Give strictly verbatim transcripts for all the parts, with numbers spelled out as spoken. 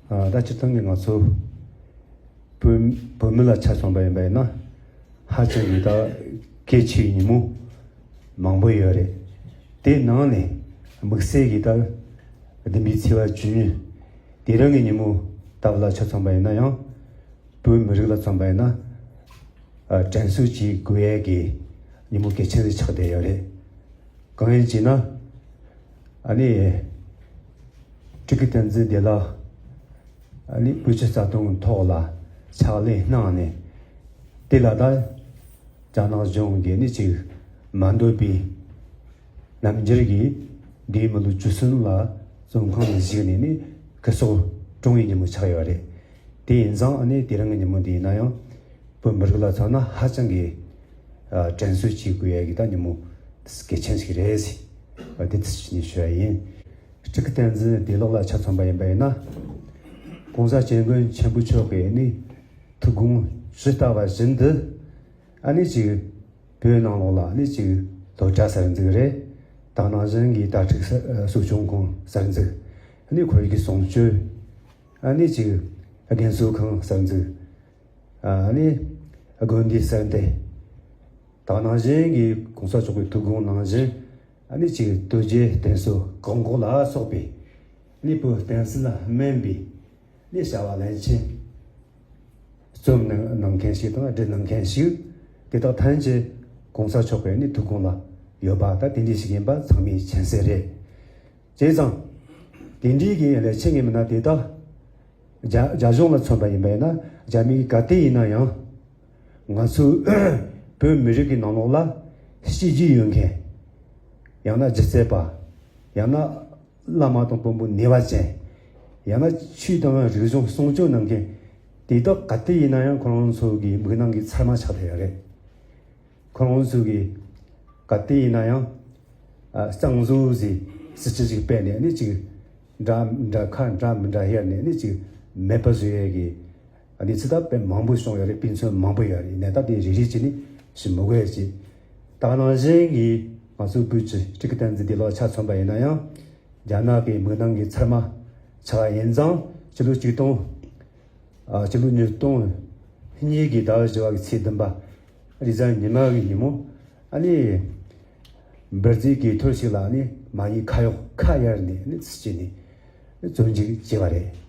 ཨ། ད་སྤྱིར་བཏང་གི་ང་ཚོ་བོད་བོད་མི་ལ་ཆ་མཚོན་པ་ཡིན་པ་ཡིན་ན། ཧ་ཅང་གི་ད་གལ་ཆེ་བའི་ཉིན་མོ་མང་པོ་ཡོད་རེད། དེའི་ནང་ནས་དམིགས་བསལ་གྱི་ད་བདུན་པའི་ཚེས་པ་བཅུ་གཉིས་དེ་རིང་གི་ཉིན་མོ་ལྟ་བུ་ལ་ཆ་མཚོན་པ་ཡིན་ན་ཡང་། བོད་མི་རིགས་ལ་མཚོན་པ་ཡིན་ན། ཨ། དྲན་གསོ་བྱེད་དགོས་ཡས་ཀྱི་ཉིན་མོ་གལ་ཆེན་ཞིག་ཆགས་བསྡད་ཡོད་རེད། གང་ཡིན་ཅེ་ན། ཨ་ནི། སྤྲུལ་སྐུ་བསྟན་འཛིན་བདེ་ལེགས། ཨ་ནི་བོད་ཀྱི་རྩ་དོན་ཐོག་ལ་ཕྱག་ལས་གནང་ནས། དེ་ལ་ད་རྒྱ་ནག་གཞུང་གིས་ནི་ཅིག་མ་འདོད་པའི་རྣམ་འགྱུར་གྱིས་འདས་པའི་མི་ལོ་བཅུ་གསུམ་ལ་བཙོན་ཁང་ནང་བཞུགས་ནས་ནི་སྐུ་སྲོག་བཀྲོངས་པའི་ཉིན་མོ་ཆགས་ཡོད་རེད། དེ་ཡིན་ཙང་ཨ་ནི་དེ་རིང་གི་ཉིན་མོ་འདི་ཡིན་ན་ཡང་། བོད་མི་རིགས་ལ་མཚོན་ན་ཧ་ཅང་གི། ཨ། དྲན་གསོ་བྱེད་དགོས་ཡ་གི་ད་ཉིན་མོ་གལ་ཆེན་ཞིག་རེད་ཟེར། ཨ། དེ་ཚོ་ཞུ་ཡ་ཡིན། སྤྲུལ་སྐུ་བསྟན་འཛིན་བདེ་ལེགས་ལ་ཆ་མཚོན་པ་ཡིན་པ་ཡིན་ན། ༸གོང་ས་༸སྐྱབས་མགོན་ཆེན་པོ་མཆོག་གི་ནི་ཐུགས་དགོངས་ཇི་ལྟ་བ་བཞིན་དུ། ཨ་ནི་ཅིག་བོད་ནང་ལོགས་ལ་ནི་ཅིག་སློབ་གྲྭ་གསར་འཛུགས་རེད། དེ་ནང་བཞིན་གྱི་དྭ་ཕྲུག་གསོ་སྐྱོང་ཁང་གསར་འཛུགས། ཨ་ནི་ཁོར་ཡུག་སྲུང་སྐྱོབ། ཨ་ནི་ཅིག་རྒན་གསོ་ཁང་གསར་འཛུགས། ཨ་ནི་དགོན་སྡེ་གསར་འདེབས། དེ་ནང་བཞིན་གྱི་༸གོང་ས་མཆོག་གི་ཐུགས་དགོངས་ནང་བཞིན། ཨ་ནི་ཅིག་དོལ་རྒྱལ་བསྟེན་གསོལ་བཀག་འགོག་ལ་སོགས་པའི་ནི་བོད་བསྟན་སྲིད་ལ་སྨན་པའི་ནི་བྱ་བ་ལན་ཆེན་རྩོམ་གནང་མཁན་ཞིག་དང་སྒྲུབ་གནང་མཁན་ཞིག་དེ་དག་ཐམས་ཅད་༸གོང་ས་མཆོག་གི་ནི་ཐུགས་དགོངས་ལ་ཡོད་པ་ད་དེ་འདྲ་ཞིག་ཡིན་པ་ཚང་མས་མཁྱེན་གསལ་རེད། བྱས་ཙང་། དེ་འདྲའི་གི་ལས་བྱེད་ངེས་མིན་ན་དེ་དག་རྒྱ་རྒྱ་གཞུང་ལ་མཚོན་པ་ཡིན་པ་ཡིན་ན། རྒྱ་མི་ག་དུས་ཡིན་ན་ཡང་ང་ཚོའི་བོད་མི་རིགས་ཀྱི་ནང་ལོགས་ལ་གཤིས་རྒྱུད་ཡོད་མཁན། ཡང་ན་སྒྱུ་རྩལ་པ། ཡང་ན་བླ་མ་དང་དཔོན་པོ་ནུས་པ་ཅན། ཡང་ན་ཆོས་དང་རིག་གཞུང་སྲུང་སྐྱོབ་གནང་མཁན། དེ་དག་ག་དུས་ཡིན་ན་ཡང་ཁོ་རང་ཚོ་གི་མིག་ནང་གི་ཚེར་མ་ཆགས་བསྡད་ཡོད་རེད། ཁོ་རང་ཚོ་གི་ག་དུས་ཡིན་ན་ཡང་། ཨ། གཙང་བཟོ་ཟེར་སྲིད་ཇུས་ཅིག་སྤེལ་ནས་ནི་ཅིག་འདྲ་འདྲ་ཁ་འདྲ་མི་འདྲ་ཡར་ནས་ནི་ཅིག་མེད་པ་བཟོ་ཡས་ཀྱི་གནས་ཚུལ་ད་དཔེ་མང་པོ་བྱུང་ཡོད་རེད། དཔེ་མཚོན་མང་པོ་ཡོད་རེད། ནས་ད་དེ་རེ་རེ་བྱས་ནས་ཞུ་མི་དགོས་ཡ་ཅིག་དེ་ནང་བཞིན་གྱི་ང་ཚོའི་བོད་ཀྱི་སྤྲུལ་སྐུ་བསྟན་འཛིན་བདེ་ལེགས་ཆ་མཚོན་པ་ཡིན་ན་ཡང་། རྒྱ་ནག་གི་མིག་ནང་གི་ཚེར་མ་ཆགས་ཡིན་ཙང་། ཕྱི་ལོ་གཅིག་སྟོང་། ཨ། ཕྱི་ལོ་ཉིས་སྟོང་གཉིས་ཀྱི་ཟླ་བ་བཞི་བ་གི་ཚེས་བདུན་པ། རེས་གཟའ་ཉི་མ་གི་ཉིན་མོ། ཨ་ནི། འབར་རྫས་ཀྱི་ཐོར་ཞིག་ལ་ནི་མ་ཉེས་ཁ་གཡོགས་ཁ་གཡར་ནས་ནི་ཚུར་སྐྱེལ་ནས་བཙོན་འཇུག་བྱས་པ་རེད།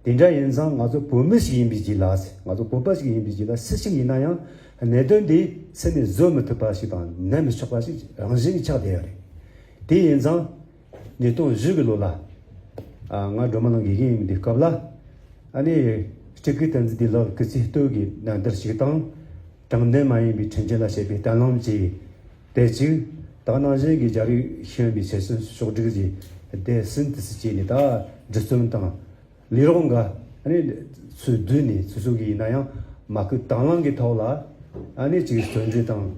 དེ་འདྲ་ཡིན་ཙང་ང་ཚོ་བོད་མི་ཞིག་ཡིན་པའི་རྗེས་ལ། ང་ཚོ་བོད་པ་ཞིག་ཡིན་པའི་རྗེས་ལ་སུ་ཞིག་ཡིན་ན་ཡང་གནད་དོན་འདི་སེམས་ནས་བཟོད་མི་ཐུབ་པ་ཞིག་དང་ནད་མི་ཆོག་པ་ཞིག་རང་བཞིན་གྱིས་ཆགས་བསྡད་ཡོད་རེད། དེ་ཡིན་ཙང་། ཉིས་སྟོང་བཞི་གི་ལོ་ལ། ཨ། ང་སྒྲོལ་མ་ལགས་དགེ་རྒན་ཡིན་པའི་སྐབས་ལ། ཨ་ནི། སྤྲུལ་སྐུ་བསྟན་འཛིན་བདེ་ལེགས་སྐུ་ཚེ་སྟོད་ཀྱི་རྣམ་ཐར་ཞིག་དང་། དྲང་བདེན་མ་ཡིན་པའི་འཕྲིན་ཅན་ལ་བྱེད་པའི་གཏམ་རླུང་ཅིག་དེ་གཅིག་དེ་ནང་བཞིན་གྱི་རྒྱ་རིགས་ཤེས་ཡོན་པའི་ཆེད་སེམས་ཕྱོགས་སྒྲིག་ཅིག་སྡེ་གསུམ་དུ་སུ་བྱས་ནས་ད་འབྲི་རྩོམ་དང་། ལས་རོགས་འགའ་ཨ་ནི་ཚུར་བསྡུས་ནས། སོ་སོ་གི་ཡིན་ན་ཡང་མ་བསྐུལ་དང་བླངས་ཀྱི་ཐོག་ལ་ཨ་ནི་ཅིག་བརྩོན་འགྲུས་དང་།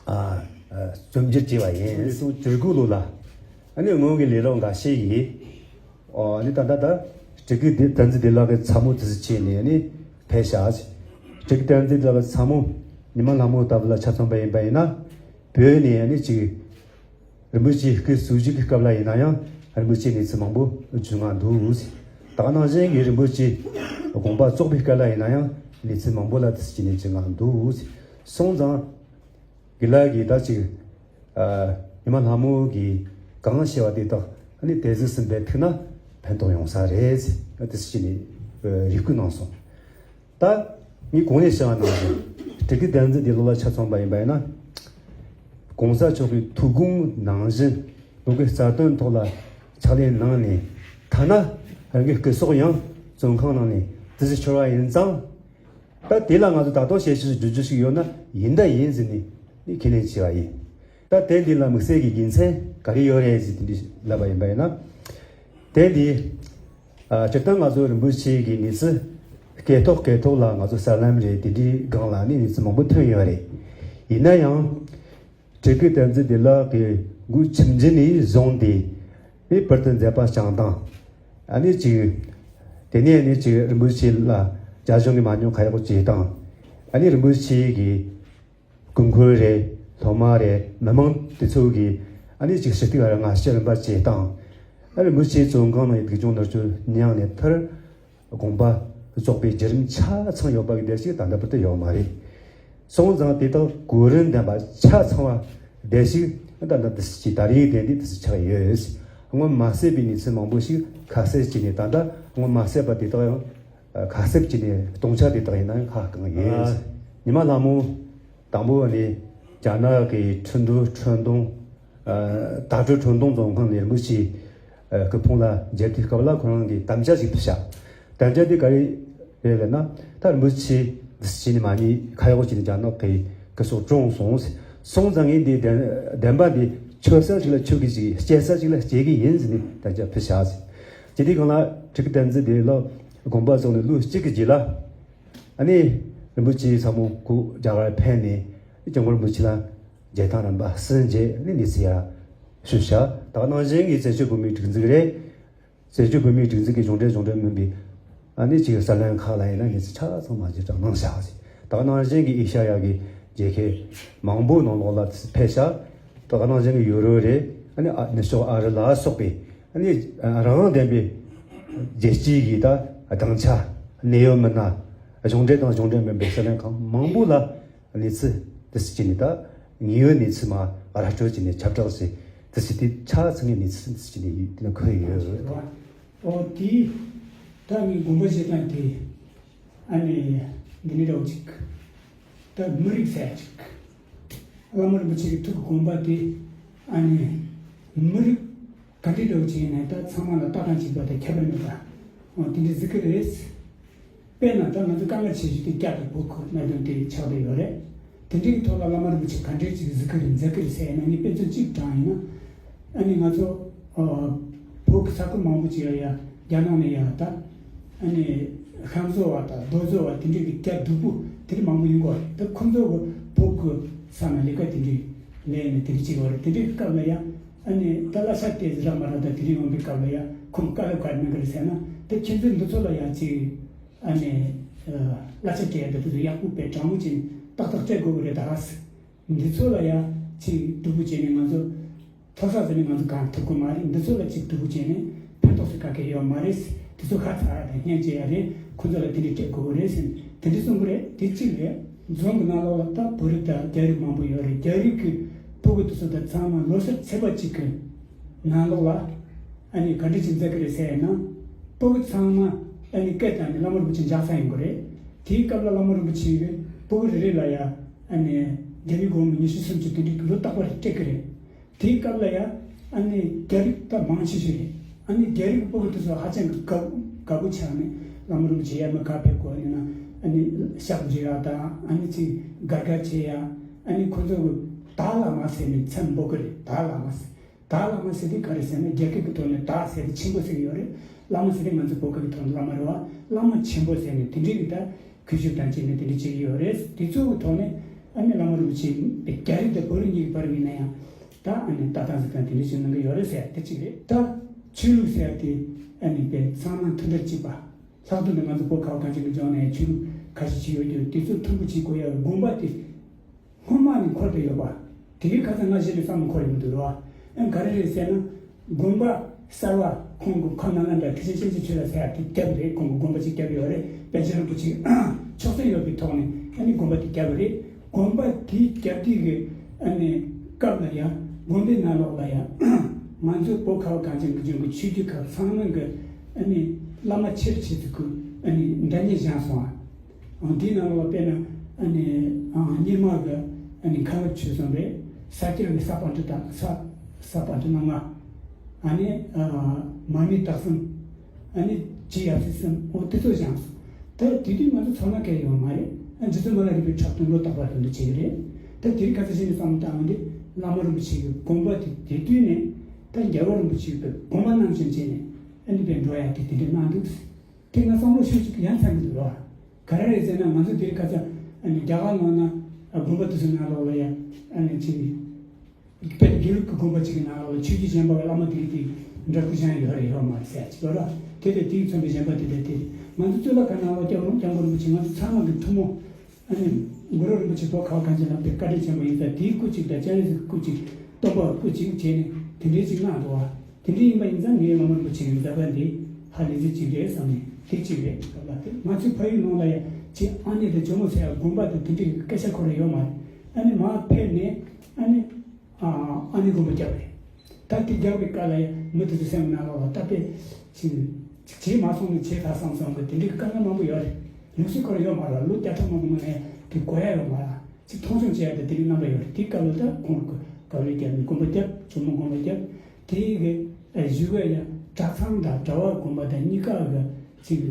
ཨ། ཨ། རྩོམ་སྒྱུར་བྱས་པ་ཡིན། སོ་བཅུ་དགུ་ལོ་ལ་ཨ་ནི་སྔོན་གྱི་ལས་རོགས་འགའ་ཤས་ཀྱིས། ཨོ། ཨ་ནི་ད་ལྟ་ད་སྤྲུལ་སྐུ་བསྟན་འཛིན་བདེ་ལེགས་ཀྱི་ཚ་མོ་དེ་ཚོ་བྱས་ནས་ཨ་ནི་ཕེབས་ཤག་སྤྲུལ་སྐུ་བསྟན་འཛིན་བདེ་ལེགས་ཀྱི་ཚ་མོ་ཉི་མ་ལྷ་མོ་ལྟ་བུ་ལ་ཆ་མཚོན་པ་ཡིན་པ་ཡིན་ན། བོད་ནས་ཨ་ནི་ཅིག་རིན་པོ་ཆེའི་སྐུ་གསོལ་རྒྱུ་གི་སྐབས་ལ་ཡིན་ན་ཡང་རིན་པོ་ཆེའི་གནས་ཚུལ་མང་པོ་བརྗོད་མཁན་འདུག་དེ་ནང་བཞིན་གྱི་རིན་པོ་ཆེའི་དགོངས་པ་རྫོགས་པའི་སྐབས་ལ་ཡིན་ན་ཡང་གནས་ཚུལ་མང་པོ་ལ་དེ་ཟེར་གྱི་ནས་བརྗོད་མཁན་འདུག་སོང་ཙང་། དགེ་ལགས་ཀྱིས་ད་ཅིག་ཨ། ཉི་མ་ལྷ་མོ་གིས་གང་བཤད་པ་དེ་དག་ཨ་ནི་དེ་གཟུགས་སུ་འབད་ཐུབ་ན་ཕན་ཐོགས་ཡོང་ས་རེད་ཟེར་དེ་ཟེར་གྱི་ནས་རེ་སྐུལ་གནང་སོང་། ད་ངས་གོང་ནས་བཤད་པ་ནང་བཞིན། སྤྲུལ་སྐུ་བསྟན་འཛིན་བདེ་ལེགས་ལ་ཆ་མཚོན་པ་ཡིན་པ་ཡིན་ན། གོང་ས་མཆོག་གི་ཐུགས་དགོངས་ནང་བཞིན་བོད་ཀྱི་རྩ་དོན་ཐོག་ལ་ཕྱག་ལས་གནང་ནས། ཐ་ན་རང་གི་སྐུ་སྲོག་ཡང་བཙོན་ཁང་ནང་ནས་དེ་ཟིག་འཆོར་བ་ཡིན་ཙང་། ད་དེ་ལ་ང་ཚོ་ད་དུང་ཞལ་བཞེས་བསྒྲུབ་རྒྱུ་ཞིག་ཡོད་ན་ཡིན་ད་ཡིན་ཟེར་ནས་ནི་ཁས་ལེན་བྱས་པ་ཡིན། ད་དེ་འདི་ལ་དམིགས་བསལ་གྱི་རྒྱུ་མཚན་ག་རེ་ཡོད་རེད་ཟེར་དེ་འདྲ་ལབ་པ་ཡིན་པ་ཡིན་ན། དེ་འདི། ཨ། སྤྱིར་བཏང་ང་ཚོ་རིན་པོ་ཆེ་གི་གནས་ཚུལ་སྐད་ཐོག་སྐད་ཐོག་ལ་ང་ཚོ་གསར་ལམ་རེད། དེ་འདྲའི་སྒང་ལ་ནི་གནས་ཚུལ་མང་པོ་ཐོན་ཡོད་རེད། ཡིན་ན་ཡང་། སྤྲུལ་སྐུ་བསྟན་འཛིན་བདེ་ལེགས་ཀྱི་འགོ་ཁྲིད་རྗེས་ནས་བཟུང་སྟེ། ཨེ། བར་དུ་མཛད་པ་བསྐྱངས་སྟངས། ཨ་ནི་ཅིག་དེ་ནས་ནི་ཅིག་རིན་པོ་ཆེ་ལ་རྒྱ་གཞུང་གིས་མ་ཉོ་ཁ་གཡོག་བྱེད་སྟངས། ཨ་ནི་རིན་པོ་ཆེ་གི་སྐུ་འཁོར་རེད། སློབ་མ་རེད། མི་མང་དེ་ཚོ་གིས་ཨ་ནི་ཅིག་ཞུ་གཏུག་ཨ་ར་ང་ཞུ་རིམ་པ་བྱེད་སྟངས། ཨ་ནི་རིན་པོ་ཆེ་བཙོན་ཁང་ནང་གི་སྡུག་སྦྱོང་མནར་གཅོད་མྱངས་ནས་མཐར། དགོངས་པ་རྫོགས་པའི་བརྒྱུད་རིམ་ཆ་ཚང་ཡོད་པ་གི་དེ་ཞིག་ད་ལྟ་བར་དུ་ཡོད་མ་རེད། སོང་ཙང་དེ་དག་གོ་རིམ་ལྡན་པ་ཆ་ཚང་བ་དེ་ཞིག་ད་ལྟ་དེ་ཞིག་ད་རེས་དེ་འདི་དེ་ཞིག་ཆགས་ཡོད། སྔོན་མ་བསད་པའི་གནས་ཚུལ་མང་པོ་ཞིག་ཁ་གསལ་བྱས་ནས། ད་ལྟ་སྔོན་མ་བསད་པ་དེ་དག་ཡང་ཁ་གསབ་བྱས་ནས་སྟོང་ཆ་དེ་དག་ཡིན་ན་ཡང་ཧ་གང་ཡོད། ཉི་མ་ལྷ་མོ་དང་པོ་ནས་རྒྱ་ནག་གི་ཁྲིན་ཏུའུ་ཁྲུན་ཏུང་ད་ཀྲུའུ་ཁྲུན་ཏུང་རྫོང་ཁོངས་ནས་རིན་པོ་ཆེ་སྐུ་ཕུང་ལ་མཇལ་དུས་སྐབས་ལ་ཁོ་རང་གིས་དམ་བཅའ་ཞིག་ཕུལ་བཞག་དམ་བཅའ་དེ་ག་རེ་རེད་ལབ་ན། ད་རིན་པོ་ཆེ་འདི་བྱས་ནས་མ་ཉེས་ཁ་གཡོག་བྱས་ནས་རྒྱ་ནག་གི་སྐུ་སྲོག་བཀྲོངས་སོང་། སོང་ཙང་ངས་འདི་བདེན་བདེན་པ་འདི་ཆོད་ས་ཞིག་ལ་ཆོད་གི་ཞིག་སྐྱེལ་ས་ཞིག་ལ་སྐྱེལ་གི་ཡིན་ཟེར་ནས་དམ་བཅའ་ཕུལ་བཞག་ཟེར། དེ་དུས་སྒང་ལ་ཁྲི་ཀ་བསྟན་འཛིན་དེ་ལ་དགོངས་པ་རྫོགས་ནས་ལོ་གཅིག་གི་རྗེས་ལ། ཨ་ནི་རིན་པོ་ཆེ་ཚ་མོ་སྐུ་རྒྱ་གར་ཕེབས་ནས་སྐྱབས་མགོན་རིན་པོ་ཆེ་ལ་མཇལ་ཐེངས་རིམ་པ་གསུམ་མཇལ་ནས་གནས་ཚུལ་ཡར་ཞུས་བཞག་ད་ག་ནང་བཞིན་གྱི་བཙན་བྱོལ་བོད་མིའི་སྒྲིག་འཛུགས་རེད། བཙན་བྱོལ་བོད་མིའི་སྒྲིག་འཛུགས་ཀྱི་གཞུང་འབྲེལ་གཞུང་འབྲེལ་མིན་པའི་ཨ་ནི་ཅིག་གསར་ལེན་ཁག་ལ་ཡིན་ན་གནས་ཚུལ་ཆ་ཚང་མ་ཅིག་དྲངས་གནང་བཞག་ཟེར། ད་ག་ནང་བཞིན་གྱི་ཨེ་ཤ་ཡ་གི་རྒྱལ་ཁབ་མང་པོའི་ནང་ལོགས་ལ་ཕེབས་བཞག་ད་ག་ནང་བཞིན་གྱི་ཡུ་རོབ་རེད། ཨ་ནི་ཨ་ནུབ་ཕྱོགས་ཨ་རི་ལ་སོགས་པའི་ཨ་ནི་རང་དབང་ལྡན་པའི་རྒྱལ་སྤྱིའི་གི་ད་སྡིངས་ཆ་གནད་ཡོད་མི་སྣ་གཞུང་འབྲེལ་དང་གཞུང་འབྲེལ་མིན་པའི་གསར་ལེན་ཁང་མང་པོ་ལ་གནས་ཚུལ་དེ་ཚོ་བྱས་ནས། ད་དངོས་ཡོད་གནས་ཚུལ་མ་ར་སྤྲོད་བྱས་ནས་ཁྱབ་བསྒྲགས་བྱས། དེ་ཚོ་དེ་ཆ་ཚང་གི་གནས་ཚུལ་དེ་ཚོ་བྱས་ནས་ཡིན་དེ་ན་ཁོ་ཡོད། ཨོ་དེ་ད་ངའི་དགོངས་པ་བཞེས་སྟངས་དེ་ཨ་ནི་འདི་ནི་རོགས་ཅིག་ད་མི་རིགས་ཟེར་ཅིག་བླ་མ་རིན་པོ་ཆེ་གི་ཐུགས་ཀྱི་དགོངས་པ་དེ་ཨ་ནི་མི་རིགས་ག་འདྲའི་འདྲ་བོ་ཅིག་ཡིན་ནའི་ད་ཚང་མ་ལ་ལྟ་སྟངས་གཅིག་པ་དང་ཁྱད་པར་མེད་པ། འོ་དེ་འདྲའི་གཟིགས་ཀྱི་རེད། དཔེར་ན་ད་ང་ཚོ་དཀའ་ངལ་ཆེ་ཤོས་དེ་སྐྱབས་དང་བོད་ཁུལ་གནད་དོན་དེ་ཆགས་བསྡད་ཡོད་རེད། དེ་འདྲའི་ཐོག་ལ་བླ་མ་རིན་པོ་ཆེ་ག་འདྲའི་ཅིག་གཟིགས་ཀྱི་རེད་མཛད་ཀྱི་རེད་ཟེར་ཡ་ན། ངས་དཔེ་མཚོན་གཅིག་དྲངས་ཡིན་ན། ཨ་ནི་ང་ཚོ་ཨ་བོད་ཀྱི་ས་ཁུལ་མང་པོ་ཅིག་ཡ་ཡ་རྒྱ་ནག་ནས་ཡ་ད་ཨ་ནི་ཤམ་བཟོ་བ་དང་རྡོ་བཟོ་བ་དེ་འདྲའི་གི་སྐྱ་སྡུག་པོ་དེ་འདྲ་མང་པོ་ཡོང་གི་ཡོད་རེད། ད་ཁོ་ཚོ་གི་བོད་ཀྱི་ས་ནས་ལས་ཀ་དེ་འདྲའི་ལས་ནས་དེ་འདྲ་བྱེད་ཀྱི་ཡོད་རེད། དེ་འདྲའི་སྐབས་ལ་ཡ་ཨ་ནི་ད་གླ་ཆ་དེ་རག་མ་རག་ད་དེ་འདྲ་ཡོང་པའི་སྐབས་ལ་ཡ་ཁོང་དཀའ་ལས་ག་རེ་གནང་གི་རེད་ཟེར་ན། ད་ཁྱེད་ཚོས་འདི་ཚོ་ལ་ཡ་ཅིག་ཨ་ནི་གླ་ཆ་སྤྲད་ཡ་ད་དེ་ཚོ་ཡག་པོ་དཔེ་དྲང་མོ་བྱས་ནས་ཏག་ཏག་སྤྲད་དགོས་ཀྱི་རེད་ད། འདི་ཚོ་ལ་ཡ་ཅིག་སྡུག་པོ་བྱས་ནས་ང་ཚོ་མཐོ་ས་ཟེར་ནས་ང་ཚོ་གང་ཐུབ་ཀྱི་མ་རེད། འདི་ཚོ་ལ་ཅིག་སྡུག་པོ་བྱས་ནས་ཕན་ཐོགས་སུ་ག་གེ་ཡོད་མ་རེད། དེ་ཚོ་ཁ་ཚ་དང་སྙན་བརྗོད་ཡ་རེད། ཁོ་ཚོ་ལ་དེ་འདྲ་སྤྲད་དགོས་ཀྱི་རེད་ཟེར་ནས་དེ་འདྲ་གསུང་གི་རེད། དེ་གཅིག་རེད། རྫོང་གི་ནང་ལོགས་ལ་ད་བོད་རིགས་དང་རྒྱ་རིགས་མང་པོ་ཡོད་རེད། རྒྱ་རིགས་ཀྱི་ཕྲུ་གུ་དེ་ཚོ་དང་ཚང་མ་ལོ་གསར་ཚེས་པ་གཅིག་གི་ནང་ལོགས་ལ་ཨ་ནི་ག་འདྲ་ཅིག་མཛད་ཀྱི་རེད་ཟེར་ཡ་ན། ཕྲུ་གུ་ཚང་མ་ཨ་ནི་སྐད་བཏང་ནས་བླ་མ་རིན་པོ་ཆེ་མཇལ་ས་ཡོང་གི་རེད། དེའི་སྐབས་ལ་བླ་མ་རིན་པོ་ཆེ་གིས་ཕྲུ་གུ་རེ་རེ་ལ་ཡ་ཨ་ནི་རྒྱ་མི་སྒོར་མོ་ཉི་ཤུ་སུམ་ཅུ་དེ་འདྲའི་ལོ་རྟག་པར་སྤྲད་ཀྱི་རེད། དེའི་སྐབས་ལ་ཡ་ཨ་ནི་རྒྱ་རིགས་ད་མང་ཆེ་ཤོས་རེད། ཨ་ནི་རྒྱ་རིགས་ཕྲུ་གུ་དེ་ཚོ་ཧ་ཅང་གི་དགའ་དགའ་པོ་ཆགས་ནས་བླ་མ་རིན་པོ་ཆེ་ཡར་མར་ག་ཕེབས་དགོས་ནས་ན། ཨ་ནི་ཞབས་འདྲི་ཡ་དང་ཨ་ནི་ཅིག་དགའ་དགའ་བྱེད་ཡ། ཨ་ནི་ཁོ་ཚོ་གི་ད་བླ་མ་ཟེར་ནས་མཚན་འབོད་ཀྱི་རེད། ད་བླ་མ་ཟེར། ད་བླ་མ་ཟེར་དེ་ག་རེ་ཟེར་ན་རྒྱ་སྐད་ཀྱི་ཐོག་ནས་ད་ཟེར་དེ་ཆེན་པོ་ཟེར་གྱི་ཡོད་རེད། བླ་མ་ཟེར་དེ་ང་ཚོ་བོད་སྐད་ཀྱི་ཐོག་ནས་བླ་མ་རེད་བ། བླ་མ་ཆེན་པོ་ཟེར་ནས་དེ་འདྲའི་གི་ད་གུས་ཞབས་དང་བཅས་ནས་དེ་འདྲ་བྱེད་ཀྱི་ཡོད་རེད། དེ་ཚོ་གི་ཐོག་ནས་ཨ་ནི་བླ་མ་རིན་པོ་ཆེ་རྒྱ་རིགས་དང་བོད་རིགས་གཉིས་ཀྱི་བར་ཡིན་ན་ཡང་ད་ཨ་ནི་ལྟ་སྟངས་ཟེར་སྟངས་དེ་འདྲ་བྱེད་གནང་གི་ཡོད་རེད་ཟེར་དེ་གཅིག་རེད། ད་ཆོས་ལུགས་ཟེར་དེ་ཨ་ནི་དཔེ་ཚང་མ་མཐུན་སྒྲིལ་གཅིག་པ། ལྷག་ཏུ་ནི་ང་ཚོ་བོད་ཁ་བ་གངས་ཅན་གྱི་ལྗོངས་ནས་ཆོས་ལུགས་ཁ་ཤས་ཅིག་ཡོད་ཀྱང་དེ་ཚོ་མཐུན་པོ་བྱེད་དགོས་ཡ་དགོངས་པ་དེ་སྔོན་མ་ནས་འཁོར་བསྡད་ཡོད་པ། དེ་གའི་ཁ་སང་ང་གཞི་ནས་བསམ་བློ་འཁོར་ཡོང་གི་འདུག་རོ། ཨ་ག་རེ་རེད་ཟེར་ན། དགོན་པ་གསར་བ་ཁོང་གི་ཁོ་ན་ན་འདྲ་ཐེག་ཆེན་སྤྱན་རས་གཟིགས་ཆོས་ལ་ཟེར་ཡ་དེ་བརྒྱབ་རེད། ཁོང་གི་དགོན་པ་ཅིག་བརྒྱབ་ཡོད་རེད། པཎ་ཆེན་རིན་པོ་ཆེ་ཆོག་མཆན་ཡོད་པའི་ཐོག་ནས་ཨ་ནི་དགོན་པ་དེ་བརྒྱབ་རེད། དགོན་པ་དེ་བརྒྱབ་དུས་ཀྱི་ཨ་ནི་སྐབས་ལ་ཡ་དགོན་པའི་ནང་ལོགས་ལ་ཡ་ང་ཚོ་བོད་ཁ་བ་གངས་ཅན་གྱི་ལྗོངས་ཀྱི་ཆོས་བརྒྱུད་ཁག་ཚང་མ་གི་ཨ་ནི་བླ་མ་ཆེར་ཆེར་དུ་ཁུ་ཨ་ནི་འདྲ་མཉམ་བཞེངས་སོང་ཨ། ཨང་། དེའི་ནང་ལ་དཔེར་ན་ཨ་ནི་ཨང་། རྙིང་མ་གི་ཨ་ནི་མཁན་སློབ་ཆོས་གསུམ་རེད། ས་སྐྱ་གི་ས་པཎྜི་ཏ། ས་ས་པཎྜི་ཏ་རྣམ་ལྔ། ཨ་ནི་ཨ་མར་མི་དྭགས་གསུམ། ཨ་ནི་རྗེ་ཡབ་སྲས་གསུམ། འོ་དེ་ཚོ་བཞེངས་སོང་། ད་དེ་དུས་ང་ཚོ་ཚོར་སྣང་གང་ཡང་ཡོད་མ་རེད། ཨ་རྗེ་བཙུན་མ་ལ་རས་པའི་ཕྲག་དོན་ལོ་རྟག་པར་དོན་དུ་བྱེད་ཀྱི་རེད། ད་དེ་རིང་ཁ་སང་གཞི་ནས་བསམ་བློ་བཏང་བ་འདི་བླ་མ་རིན་པོ་ཆེ་གི་དགོངས་པ་དེ་དེ་དུས་ནས་ད་རྒྱལ་བ་རིན་པོ་ཆེ་གི་དགོངས་པ་རྣམ་བཞིན་བྱས་ནས་ཨ་ནི་དཔེ་འགྲོ་ཡ་དེ་དེ་འདྲ་གནང་འདུག་དེ་ང་བསམ་བློ་ཤུགས་ཅིག་ཡང་ཚ་གི་འདུག་རོ། ག་རེ་རེད་ཟེར་ན་ང་ཚོ་དེ་རིང་ཁ་སང་ཨ་ནི་རྒྱ་གར་ནང་ན་དགོན་པ་དེ་ཚོའི་ནང་ལོགས་ལ་ཡ་ཨ་ནི་ཅིག་དཔེ་དགེ་ལུགས་ཀྱི་དགོན་པ་ཅིག་གི་ནང་ལོགས་ལ་ཆོས་བརྒྱུད་གཞན་པ་གི་བླ་མ་དེ་གི་དེ་འདྲ་སྐུ་བཞེངས་ཡོད་རེད་ཡོད་མ་རེད་ཟེར་ཡ་ཅིག་ཡོད་ར། དེ་དེ་དེའི་མཚོན་པའི་གཞན་པ་དེ་དེ་དེ་ང་ཚོ་གཙུག་ལག་ཁང་ནང་ལོགས་སྐྱབས་མགོན་སྐྱབས་མགོན་རིན་པོ་ཆེ་ང་ཚོ་ཚང་མ་གི་ཐུན་མོང་ཨ་ནི་གུ་རུ་རིན་པོ་ཆེ་བོད་ཁ་བ་གངས་ཅན་ལ་དཔེ་བཀའ་དྲིན་ཆེན་པོ་ཡིན་ཙང་དེའི་སྐུ་གཅིག་དང་སྤྱན་རས་གཟིགས་སྐུ་གཅིག་སྟོན་པ་སྐུ་གཅིག་བྱས་ནས་དེ་འདྲའི་ཅིག་གནང་འདུག་བ། དེ་འདྲའི་ཡིན་པ་ཡིན་ཙང་ངའི་བླ་མ་རིན་པོ་ཆེ་གི་མཛད་པ་འདི་ཧ་ལས་ཚིག་ཅིག་རེད་བསམ་ནས་ དེ་གཅིག་རེད། སྐབས་ལ་དེ་ང་ཚོའི་ཕ་ཡུལ་ནང་ལ་ཡང་ཅིག་ཨ་ནེ་དང་ཇོ་མོ་ཟེར་ཡ་དགོན་པ་དང་དེ་འདྲའི་སྐད་ཆ་ཁོ་རང་ཡོད་མ་རེད། ཨ་ནེ་མར་ཕེབས་ནས་ཨ་ནེ་ཨ་ཨ་ནེ་དགོན་པ་རྒྱབ་རེད། ད་དེ་རྒྱག་པའི་སྐབས་ལ་ཡང་མི་དེ་ཚོ་སེམས་ནང་ལོགས་ལ་ད་དཔེ་ཅིག་ཅིག་བྱས་མ་སོང་ནས་བྱས་ཚར་བསམ་བསམ་གི་དེ་འདྲའི་དཀའ་ངལ་མང་པོ་ཡོད་རེད། ལུགས་སྲོལ་ཁོ་རང་ཡོད་མ་རེད། ལོ་བརྒྱ་ཕྲག་མང་པོ་སྔོན་ནས་དེ་གོ་ཡ་ཡོད་མ་རེད། ཅིག་མཐོང་ཆུང་བྱེད་ཡ་དེ་དེ་རིང་རྣམ་པ་ཡོད་རེད། དེའི་སྐབས་ལ་ད་ཁོང་གི་དཀའ་ལས་བརྒྱབ་ནས་དགོན་པ་བརྒྱབ། ཇོ་མོ་དགོན་པ་བརྒྱབ། དེ་ཡི་གི་ཨ་གཞུག་གི་ཡང་གྲྭ་ཚང་དང་གྲྭ་བ་དགོན་པ་དང་གཉིས་ཀ་གི་ཅིག་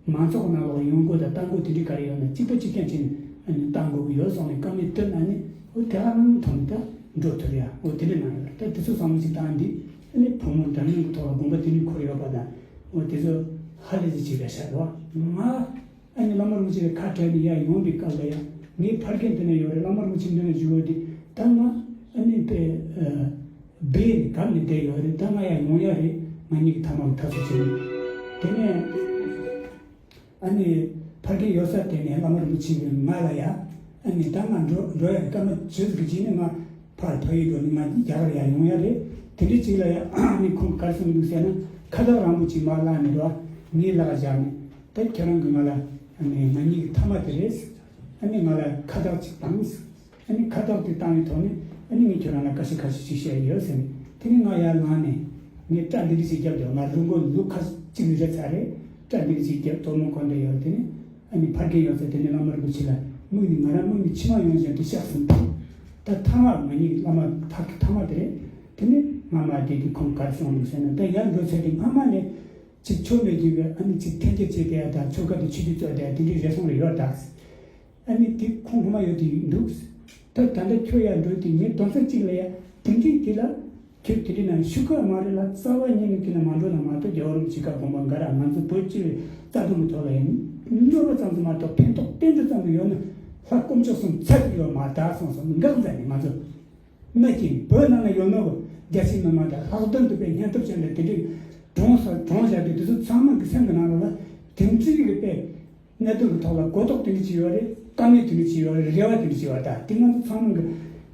མང་ཚོགས་ནང་ལོགས་ཡོང་སྒོ་དང་ལྟ་སྒོ་དེ་འདྲའི་ག་རེ་ཡོད་ན་གཅིག་པ་གཅིག་རྐྱང་བྱས་ནས་ཨ་ནི་ལྟ་དགོས་ཀྱི་ཡོད་སོང་ནས་བཀའ་མོལ་བཏོན་ན་ནི་འོ་དེ་ཧ་ལམ་ཐོག་ནས་ད་འགྲོ་ཐུབ་ཡ་འོ་དེ་འདྲ་གནང་ཡོད་རེད། ད་དེ་ཚོ་བསམ་བློ་ཞིག་བཏང་དུས་ཨ་ནི་བུ་མོ་འདྲ་མཉམ་གྱི་ཐོག་ལ་དགོན་པ་དེ་འདྲའི་འཁོར་ཡོད་པ་དང་འོ་དེ་ཚོ་ཧ་ལས་ཅིག་བྱེད་པའི་ཤ་རེད་བ། ང་ཨ་ནི་བླ་མ་རིན་པོ་ཆེ་ལ་ཁ་བྲལ་ནས་ཡར་ཡོང་པའི་སྐབས་ལ་ཡང་ངའི་ཕ་རྒན་དེ་ན་ཡོད་རེད། བླ་མ་རིན་པོ་ཆེ་འདི་ན་བཞུགས་ཡོད་དེ་ད་ང་ཨ་ནི་དཔེ་སྦས་ནས་གབ་ནས་བསྡད་ཡོད་རེད། ད་ང་ཡར་ཡོང་ཡ་རེད། ང་གཉིས་ཀྱི་ཐ་མག་གི་འཐབ་རྩོད་བྱས་ནས་དེ་ནས་ཨ་ནི་ཕ་རྒན་ཡོད་ས་དེ་ནས་བླ་མ་རིན་པོ་ཆེ་གིས་ང་ལ་ཡ་ཨ་ནི་ད་ང་འགྲོ་འགྲོ་ཡ་རེད། སྐར་མ་བཅུ་ཟིག་གི་རྗེས་ནས་ང་ཕར་ཕ་ཡུལ་འགྲོ་ནས་ང་རྒྱ་གར་ཡར་ཡོང་ཡ་རེད། དེ་འདྲའི་ཅིག་ལ་ཡ་ཨ་ནི་ཁོང་གིས་ག་རེ་གསུངས་འདུག་ཟེར་ན་ཁ་བཏགས་རིང་པོ་ཅིག་མར་བླངས་ནས་རོ་ངའི་ལག་བཞག་ནས། ད་ཁྱེད་རང་གིས་ང་ལ་ཨ་ནི་ང་གཉིས་ཀྱི་ཐ་མག་དེ་རེད། ཨ་ནི་ང་ལ་ཁ་བཏགས་ཅིག་བཏང་། ཨ་ནི་ཁ་བཏགས་དེ་བཏང་བའི་ཐོག་ནས་ཨ་ནི་ངས་ཁྱོད་རང་ལ་བཀའ་ཤག་ཁ་ཤས་ཅིག་བཤད་ཡོད་ཟེར་ནས། དེ་ནས་ང་ཡར་ལངས་ནས་ངས་སྐྲ་འདི་འདྲ་ཞིག་བརྒྱབ་འདུག་ང་ལུས་འགོ་ལོ་ཁ་གཅིག་ནས་རེད་ཚར་རེད། སྐྲ་འདི་འདྲ་ཞིག་བརྒྱབ་དོག་མོ་གོན་བསྡད་ཡོད། དེ་ནས་ཨ་ནི་ཕ་རྒན་ཡོད་ཚད་དེ་ནས་བླ་མ་རིན་པོ་ཆེ་ལ་དམིགས་ནས་ང་རང་དམིགས་ནས་མཆི་མ་ཡོང་བཞིན་དུ་གཤེགས་སོང་། ད་ཐ་མག་ང་གཉིས་བླ་མ་ཐག་གི་ཐ་མག་དེ་རེད། དེ་ནས་ང་མར་བསྡད་དུས་ཁོང་ག་རེ་གསུངས་འདུག་ཟེར་ན། ད་ཡར་འགྲོ་ཚར་དུས་སྔ་མ་ནས་ཅིག་ཆོ་མེད་ཅིག་གི་ཨ་ནི་ཅིག་འཐེན་འཁྱེར་བྱས་བསྡད་ཡ་དང་ཆོ་ག་དེ་ཆུ་དེ་བཙོས་བསྡད་ཡ་དེ་འདྲའི་རེ་ཟུང་རེ་ཡོད་ད། ཨ་ནི་དེ་ཁོང་སྔོན་མ་ཡོད་དེ་འདུག་ད་ད་ལྟ་ཁྱོད་ཡར་འགྲོ་དུས་ངས་དོན་ཚན་གཅིག་ལ་ཡ་དེ་འདྲའི་དེ་ལ་ཁྱོད་དེ་འདྲའི་ནང་ཤུགས་ཁག་མ་རེད་ལ། རྩ་བ་ཉིད་ནས་དེ་ན་མ་འགྲོ་ན་མ་གཏོགས། རྒྱལ་བ་རིན་པོ་ཆེ་བཀའ་དགོངས་པ་འགའ་ར་ང་ཚོ་བོད་སྤྱི་བའི་རྩ་དོན་གྱི་ཐོག་ལ་ཡང་གནོད་པ་ཙམ་དུ་མ་གཏོགས་ཕན་ཐོགས་ཏན་ཏིག་ཙམ་དུ་ཡོད་ན་ལྷ་དཀོན་མཆོག་གསུམ་ཚད་དུ་ཡོད་མ་རེད་གསུངས་སོང་། འགག་མཛད་ནས་ང་ཚོ་མ་སྐྱིད་བོད་ནང་ལ་ཡོད་ནོ་རྒྱ་ཆེ་མི་མང་དང་ལྷག་དོན་དུ་དཔེ་སྙན་ཐོབ་ཅན་ལ་དེ་འདྲའི་གྲོངས་སོང་གྲོངས་བཞག་དུས་དེ་ཚོ་ཚང་མ་གི་སེམས་ཀྱི་ནང་ལ་དེ་འདྲའི་གི་དཔེ། གནད་དོན་གྱི་ཐོག་ལ་གོ་རྟོགས་དེ་འདྲ་ཅིག་ཡོད་རེད། དཀའ་ངལ་དེ་འདྲ་ཅིག་ཡོད་རེད། རེ་བ་དེ་འདྲ་ཅིག་ཡོད་རེད། ད་དེ་ང་ཚོ་ཚང་མ་གི་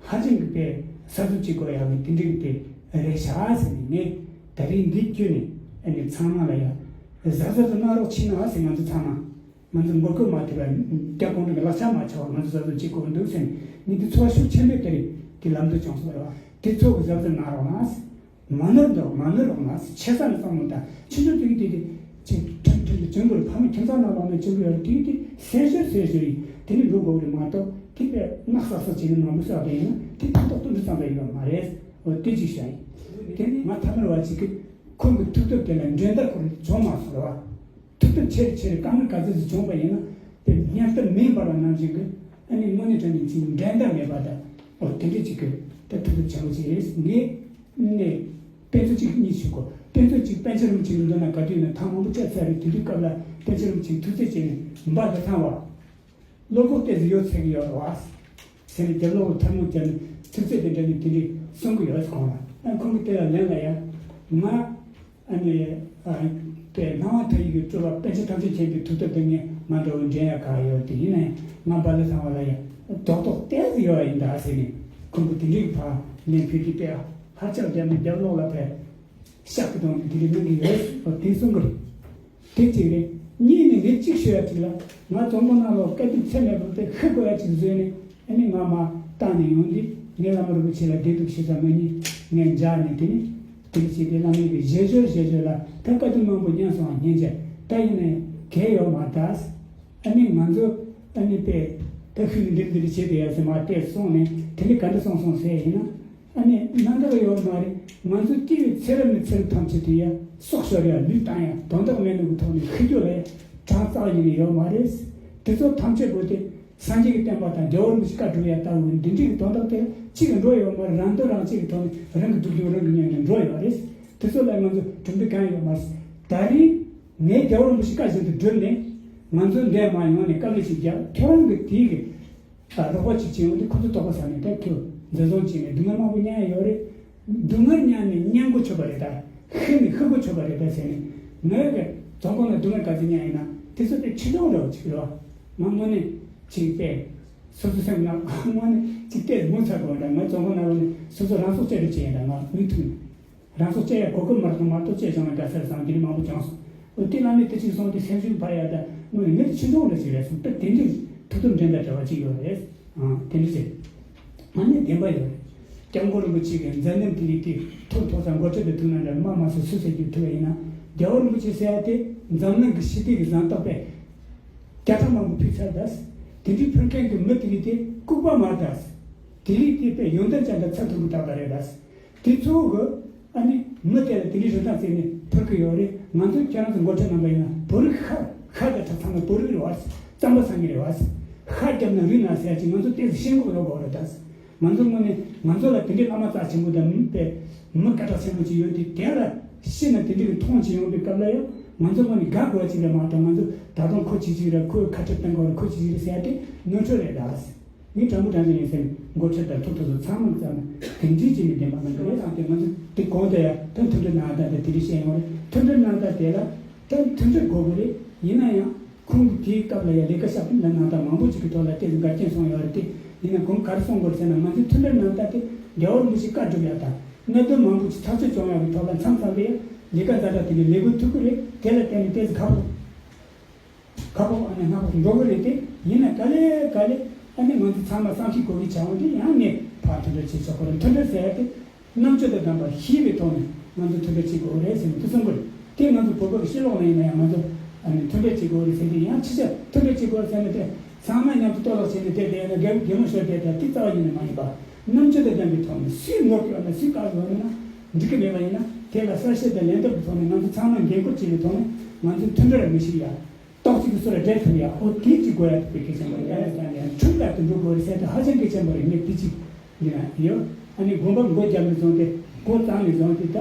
ཧ་ཅང་གི་དཔེ་གཟབ་གཟབ་བྱེད་དགོས་ཡག་གི་དེ་འདྲ་གི་དཔེ་རེད་ཤག་ཟེར་ནས་ངས་ད་རིང་འདི་བརྒྱུད་ནས་ཨ་ནི་ཚང་མ་ལ་ཡང་གཟབ་གཟབ་ཏུ་གནང་རོགས་བྱེད་ན་ཟེར། ང་ཚོ་ཚང་མ་ང་ཚོ་མགོ་སྐོར་མ་ཐེབས་པ་རྒྱ་གུང་ཁྲན་གྱི་ལག་ཆ་མ་ཆགས་པ་ང་ཚོ་གཟབ་གཟབ་བྱེད་དགོས་འདུག་ཟེར་ནས་ངས་འདི་ཚོར་བ་ཤུགས་ཆེན་པོས་དེ་རིང་དེ་ལམ་སྟོན་བྱུང་སོང་རེད་བ། དེ་ཚོ་གི་གཟབ་གཟབ་གནང་རོགས་གནང་ཟེར། མ་ནོར་འདུག་མ་ནོར་རོགས་གནང་ཟེར། ཆེ་ས་ནས་བསམ་བློ་བཏང་། ཕྱི་ཕྱོགས་དེ་གི་དེ་དེ་ཅིག་ཁྲིམས་ཁྲིམས་ཀྱི་བྱུང་དགོས་རེད། ཕ་མ་ཁྱིམ་ཚང་ནང་ལོགས་ནས་བྱུང་དགོས་རེད། དེ་གི་དེ་གསལ་ཤོས་གསལ་ཤོས་ཡིན། དེ་ནི་འགྲོ་དགོས་རེད་མ་གཏོགས་དེ་དཔེ་སྣག་བསགས་བསགས་བྱས་ནས་མང་པོ་བསགས་པ་ཡིན་ན་དེ་ཕན་ཐོགས་ཏོག་ཙམ་ཙམ་ཡོད་མ་རེད། འོ་དེ་ཅིག་བཤད་ཡིན། དེ་ནི་ང་ཐ་མར་བ་ཅིག་གིས་ཁོང་གི་ཐུགས་སྟོབས་དེ་ལ་འགྲན་ཟླ་ཁོ་རང་བྱུང་མ་སོང་རེད་བ། ཐུགས་སྟོབས་ཆེ་རུ་ཆེ་རུ་དཀའ་ངལ་ག་ཚོད་ཅིག་བྱུང་བ་ཡིན་ན་དེ་སྙན་ཐོ་མེ་འབར་བ་ནང་བཞིན་གྱི་ཨ་ནི་དངོས་གནས་དྲང་གནས་ཅིག་འགྲན་ཟླ་མེད་པ་དང་འོ་དེ་འདྲ་ཅིག་གི་ད་ཐུགས་སྟོབས་ཆེན་པོ་ཅིག་རེད། ངས་ནས་དཔེ་མཚོན་གཅིག་གཉིས་ཞུ་དགོས། དཔེ་མཚོན་གཅིག་པཎ་ཆེན་རིན་པོ་ཆེ་གི་མདུན་ན་ག་དུས་ཡིན་ན་ཐེངས་མང་པོ་བཅར་ཚར་རེད། དེ་དུས་སྐབས་ལ་པཎ་ཆེན་རིན་པོ་ཆེ་ཐུགས་རྗེ་ཆེ་ནས་འབའ་གི་ཚང་བ། བློ་ཁོག་ཏོག་ཙམ་ཡོད་ཚད་ཀྱི་ཡོད་རེད་བ། ཟེར་ནས་རྒྱབ་ལོགས་ལ་ཐལ་མོ་སྦྱར་ནས་ཐུགས་རྗེ་དེ་འདྲ་ནས་དེ་འདྲས་གསུང་གི་ཡོད་ཁོང་ལ། ཨ་ཁོང་གིས་དེ་ལ་ལན་ལ་ཡ། ང་ཨ་ནི་ཨ་དཔེ་སྣང་བ་མཐའ་ཡས་ཀྱི་སྤྲུལ་པ་པཎ་ཆེན་ཐམས་ཅད་མཁྱེན་པའི་ཐུགས་སྟོབས་དེ་ངས་ང་འདྲ་བོ་འགྲན་ཡ་ག་ཡོད། དེ་ཡིན་ན་ཡང་ང་འབའ་ལི་ཚང་བ་ལ་ཡ་རྡོག་རྡོག་ཏོག་ཙམ་ཡོད་པ་ཡིན་ད་ཟེར་ནས་ཁོང་གིས་དེ་འདྲས་ཀྱི་ཕར་ལན་ཕུལ་དུས་དཔེ་ཧ་ཅང་བརྒྱབ་ནས་རྒྱབ་ལོགས་ལ་ཕར་ཤག་གི་དོན་དུ་དེ་འདྲས་གནང་གི་ཡོད། དེ་གསུང་གི་རེད། དེ་གཅིག་རེད། གཉིས་ནི་ངས་གཅིག་ཞུ་ཡ་གཅིག་ལ། ང་རྫོང་དཔོན་ནང་ལོགས་བཀའ་བསྡུར་ཚད་མེད་པར་དཔེ་ཤི་དགོས་ཡ་གཅིག་བཟོས་ནས་ཨ་ནི་ང་མར་བཏང་ནས་ཡོང་དུས་ངས་བླ་མ་རིན་པོ་ཆེ་ལ་བདེ་སྡུག་ཞུ་ས་མ་ཉན། ངས་འཇགས་ནས་དེ་ནི་དེ་ནི་བྱས་ཏེ་བླ་མའི་གི་ཞལ་བཞོན་ཞལ་བཞོན་ལ་ད་བཀའ་བསྡུར་མང་པོ་ཉན་སོང་བ་སྙིང་རྗེ། ད་ཡིན་ནའི་གལ་ཡོད་མ་རེད་ད། ཨ་ནི་ང་ཚོ་ཨ་ནི་དཔེ་ད་ཤུལ་ནས་འདིར་འདིར་བྱས་ཏེ་ཡ་ཟེར་མར་བལྟས་སོང་ནས་དེ་འདྲ་ག་འདྲ་སོང་སོང་ཟེར་ཡིན་ན། ཨ་ནི་གནད་འགག་ཡོད་མ་རེད། ང་ཚོ་སྐྱེ་བའི་ཚེ་རབས་ནས་ཚེ་རབས་ཐམས་ཅད་དུ་ཡང་སྲོག་ཤོར་ཡ་ལུས་བཏང་ཡ་དོན་དག་མེད་ནོ་གི་ཐོག་ནས་ཤི་རྒྱུ་ལས་གྲངས་རྩ་བ་ཉིད་ནས་ཡོད་མ་རེད། དེ་ཚོ་ཐམས་ཅད་པོ་དེ་སངས་རྒྱས་ཀྱི་བསྟན་པ་དང་རྒྱལ་བ་རིན་པོ་ཆེ་བཀའ་སྒྲུབ་ཡ་ལྟ་བུ་འདི་འདྲའི་གི་དོན་དག་དེ་གཅིག་གི་འགྲོ་ཡོད་མ་རེད། རང་དོན་རང་གཅེས་ཀྱི་ཐོག་ནས་རང་གི་སྡུག་སྡུག་རང་གི་མྱོང་ནས་འགྲོ་ཡོད་རེད། དེ་ཚོ་ལ་ང་ཚོ་གྲུབ་འབྲས་གང་ཡོད་མ་རེད། ད་རེས་ངས་རྒྱལ་བ་རིན་པོ་ཆེ་བཀའ་བཞིན་དུ་བསྒྲུབས་ནས་ང་ཚོ་འདས་མ་ཡོང་ནས་དཀའ་ལས་ཤིག་རྒྱབ། ཁྱོད་རང་གི་དེའི་གི་ད་རོགས་པ་ཅིག་བྱས་ཡོང་དུས་ཁོ་ཚོ་དོགས་པ་ཟ་ནས་ད་ཁྱོད་འཛིན་བཟུང་བྱས་ནས་སྡུག་བསྔལ་མང་པོ་མྱངས་ཡ་ཡོད་རེད། སྡུག་བསྔལ་མྱངས་ནས་མྱང་གོ་ཆོད་པ་རེད་ད། ཤི་ནས་ཤི་གོ་ཆོད་པ་རེད་ད་ཟེར་ནས་ངའི་གི་རྫོང་ཁོངས་ལ་སྡུག་བསྔལ་ག་ཚོད་མྱངས་ཡིན་ན་དེ་ཚོ་དཔེ་ཆེ་མཐོང་འདྲ་བོ་ཅིག་རེད་བ། ང་དངོས་གནས་ཅིག་དཔེ་སོ་སོ་སེམས་ནང་དངོས་གནས་ཅིག་དཔེ་ངོ་ཚ་དགོས་འདྲ། ང་རྫོང་ཁོངས་ནང་ལོགས་ནས་སོ་སོ་རང་སྲོག་གཅོད་རེ་བྱས་ཡིན་ད་ང་མུ་མཐུད་ནས་རང་སྲོག་གཅོད་ཡ་གོ་སྐབས་མ་རག་མ་གཏོགས་གཅོད་བྱུང་ན་དགའ་ས་རེད་བསམ་དེ་འདྲ་མང་པོ་བྱུང་སོང་། འོ་དེ་བླ་མས་དེ་ཅིག་གསུངས་ཏེ་སེམས་ཤུགས་འཕར་ཡ་ད་དངོས་ནས་ངེད་ཆུ་ཚོད་འདྲ་ཞིག་རེད་གསུངས། ད་དེ་འདྲའི་ཐུགས་དམ་འདྲེན་དང་འབྲེལ་བ་ཅིག་ཡོད་རེད། ཨང་། དེ་འདྲ་ཟེར། ཨ་ནི་བདེན་པ་ཡོད་རེད། སྐྱབས་མགོན་རིན་པོ་ཆེ་གིས་མཛད་རྣམ་དེ་རིགས་དེ་ཐུགས་ཐོག་ཚང་སྒོ་ཁྲིད་དུ་ཐུག་ན་འདྲ། མ་མ་སོ་སུ་ཟེར་རྒྱུ་ཐུག་པ་ཡིན་ན། རྒྱལ་བ་རིན་པོ་ཆེ་ཟེར་ཡ་དེ་འཛམ་གླིང་གི་ཞི་བདེ་གི་གཟེངས་རྟགས་དཔེ་བརྒྱ་ཕྲག་མང་པོ་ཕུལ་ཚར་ད། དེ་འདྲའི་ཕུལ་མཁན་གྱི་མི་དེ་རིགས་དེ་ལྐུགས་པ་མ་རེད་ད། དེ་རིགས་དེ་དཔེ་ཡོན་ཏན་ཅན་དང་ཚད་མཐུན་པོ་དག་པ་རེད་ད། དེ་ཚོ་གི་ཨ་ནི་མི་དེ་ལ་དེ་འདྲའི་རིན་ཐང་བརྩིས་ནས་ཕུལ་གི་ཡོད་རེད། ང་ཚོ་ཁྱེད་རང་ཚོ་འགོ་ཁྲིད་རྣམ་པ་ཡིན་ན་བོད་རིགས་ཤ་ཤ་དང་ཁྲག་ཚང་མ་བོད་རིགས་རེད་བ། རྩམ་པ་ཚང་གི་རེད་བ། ཤ་བརྒྱབ་ན་རིགས་ན་ཟེར་ཡ་ཅིག་ང་ཚོ་ཏོག་ཙམ་ཤེས་འགོ་ལོག་དགོས་རེད་ད། ང་ཚོ་དངོས་གནས་ང་ཚོ་ལ་དེ་འདྲའི་བླ་མ་རྩ་ཆེན་པོ་དང་མི་དཔེ་མི་སྐད་གྲགས་ཆེན་པོ་ཅིག་ཡོད་དེ། དེ་ལ་ཤི་ན་དེ་འདྲའི་གི་མཐོང་ཅིག་ཡོང་པའི་སྐབས་ལ་ཡང་ང་ཚོ་དངོས་གནས་དགའ་དགོས་པ་ཅིག་རེད་མ་གཏོགས། ང་ཚོ་ད་དུང་ཁོ་ཅིག་ཅིག་རེད། ཁོས་ཁ་ཁྲིད་གཏོང་དགོས་རེད། ཁོ་ཅིག་ཅིག་རེད་ཟེར་ཡ་དེ་ནོར་འཁྲུལ་རེད་ད། ངས་དྲང་པོ་དྲང་བཞིན་ཡིན་ཟེར་ནས་འགོ་ཁྲིད་དང་ཐུག་ཐུག་ཚོ་ཚང་མ་ཚང་མ་དེ་འདྲའི་ཅིག་ནས་བདེན་པ་གནང་གི་རེད། དེ་ང་ཚོ་དེ་གོང་དུ་ཡང་ད་མཐུན་སྒྲིལ་གནང་སྟངས་དེ་དེ་འདྲའི་བཤད་ཡོང་རེད། མཐུན་སྒྲིལ་གནང་སྟངས་དེ་ལ་ད་མཐུན་སྒྲིལ་དགོས་ཀྱི་རེད། ཡིན་ན་ཡང་ཁོང་གིས་དེའི་སྐབས་ལ་ཡང་ལས་ཀ་ཤག་ལ་གནང་སྟངས་མང་པོ་ཅིག་གི་ཐོག་ལ་དེ་འགལ་རྐྱེན་སོང་ཡོད་རེད་དེ། ཡིན་ན་ཁོང་ག་རེ་གསུང་དགོས་རེད་ཟེར་ན། ང་ཚོས་མཐུན་སྒྲིལ་གནང་སྟངས་དེ་རྒྱལ་བ་རིན་པོ་ཆེ་བཀའ་སྒྲུབ་ཡག་དང་། གནད་དོན་མང་པོ་ཅིག་ཐག་གཅོད་བྱུང་ཡག་གི་ཐོག་ལ་མཚམས་མཚམས་ལ་ཡང་ལས་ཀ་ཛ་དྲག་དེ་འདྲའི་ལས་དགོས་ཐུག་གི་རེད། དེ་ལ་བརྟེན་ནས་ཏོག་ཙམ་ཁག་པོ། ཁ་ཕོག་ཨ་ནི་སྔ་ཕོག་འགྲོ་གི་རེད་དེ། ཡིན་ན་ག་ལེ་ག་ལེ་ཨ་ནི་ང་ཚོ་ཚང་མ་བསམ་ཤེས་དགོས་ཀྱི་ཆགས་འོང་དུས། ཡང་ངས་ཕར་མཐུན་སྒྲིལ་བྱེད་ཆོག་གི་རེད། མཐུན་སྒྲིལ་ཟེར་ཡ་དེ་རྣམ་དཔྱོད་དང་ལྡན་པ་ཤེས་པའི་ཐོག་ནས་ང་ཚོ་མཐུན་སྒྲིལ་བྱེད་དགོས་རེད་ཟེར་ནས་དེ་གསུང་གི་རེད། དེ་ང་ཚོ་བོད་པའི་ཕྱི་ལོགས་ན་ཡིན་ན་ཡང་ང་ཚོ་ཨ་ནི་མཐུན་སྒྲིལ་བྱེད་དགོས་རེད་ཟེར་དུས། ཡང་ཕྱི་རྒྱལ་མཐུན་སྒྲིལ་བྱེད་དགོས་རེད་ཟེར་ནས་དེ་ཚང་མ་མཉམ་དུ་ལྟོ་ལོག་བྱས་ནས་དེ་བསྡད་ན་རྒན་རྒན་མོ་ཤོར་བསྡད་དེ་དེ་རྩ་བ་ཉིད་ནས་མ་ཡིན་པ། རྣམ་དཔྱོད་དང་ལྡན་པའི་ཐོག་ནས་སུས་ནོར་གྱི་ཡོད་ན། སུས་དཀའ་གི་ཡོད་ན་འགྲིག་གི་མེད་པ་ཡིན་ན། དེ་ལ་གསལ་བཤད་དང་ལན་འདེབས་ཀྱི་ཐོག་ནས་ང་ཚོ་ཚང་མ་འགན་ཁུར་བྱེད་པའི་ཐོག་ནས་ང་ཚོ་མཐུན་སྒྲིལ་མི་བྱེད་ཡ། ཏོག་ཙམ་གྱི་སུ་ལ་འབྲེལ་ཐུབ་ཡ། ཨོ་དེ་གཅིག་དགོས་ཡ་དེ་གལ་ཆེན་པོ་རེད། ཡ་ཡ་ཡ་ཁྲིམས་ལྟར་དུ་འགྲོ་དགོས་རེད་ཟེར་དེ་ཧ་ཅང་གལ་ཆེན་པོ་རེད། ངས་དེ་གཅིག་འདི་ན་ཡོད། ཨ་ནི་དགོན་པ་འགོ་བརྒྱབ་ནས་བཟུང་སྟེ་འགོ་བརྩམས་ནས་བཟུང་སྟེ་ད་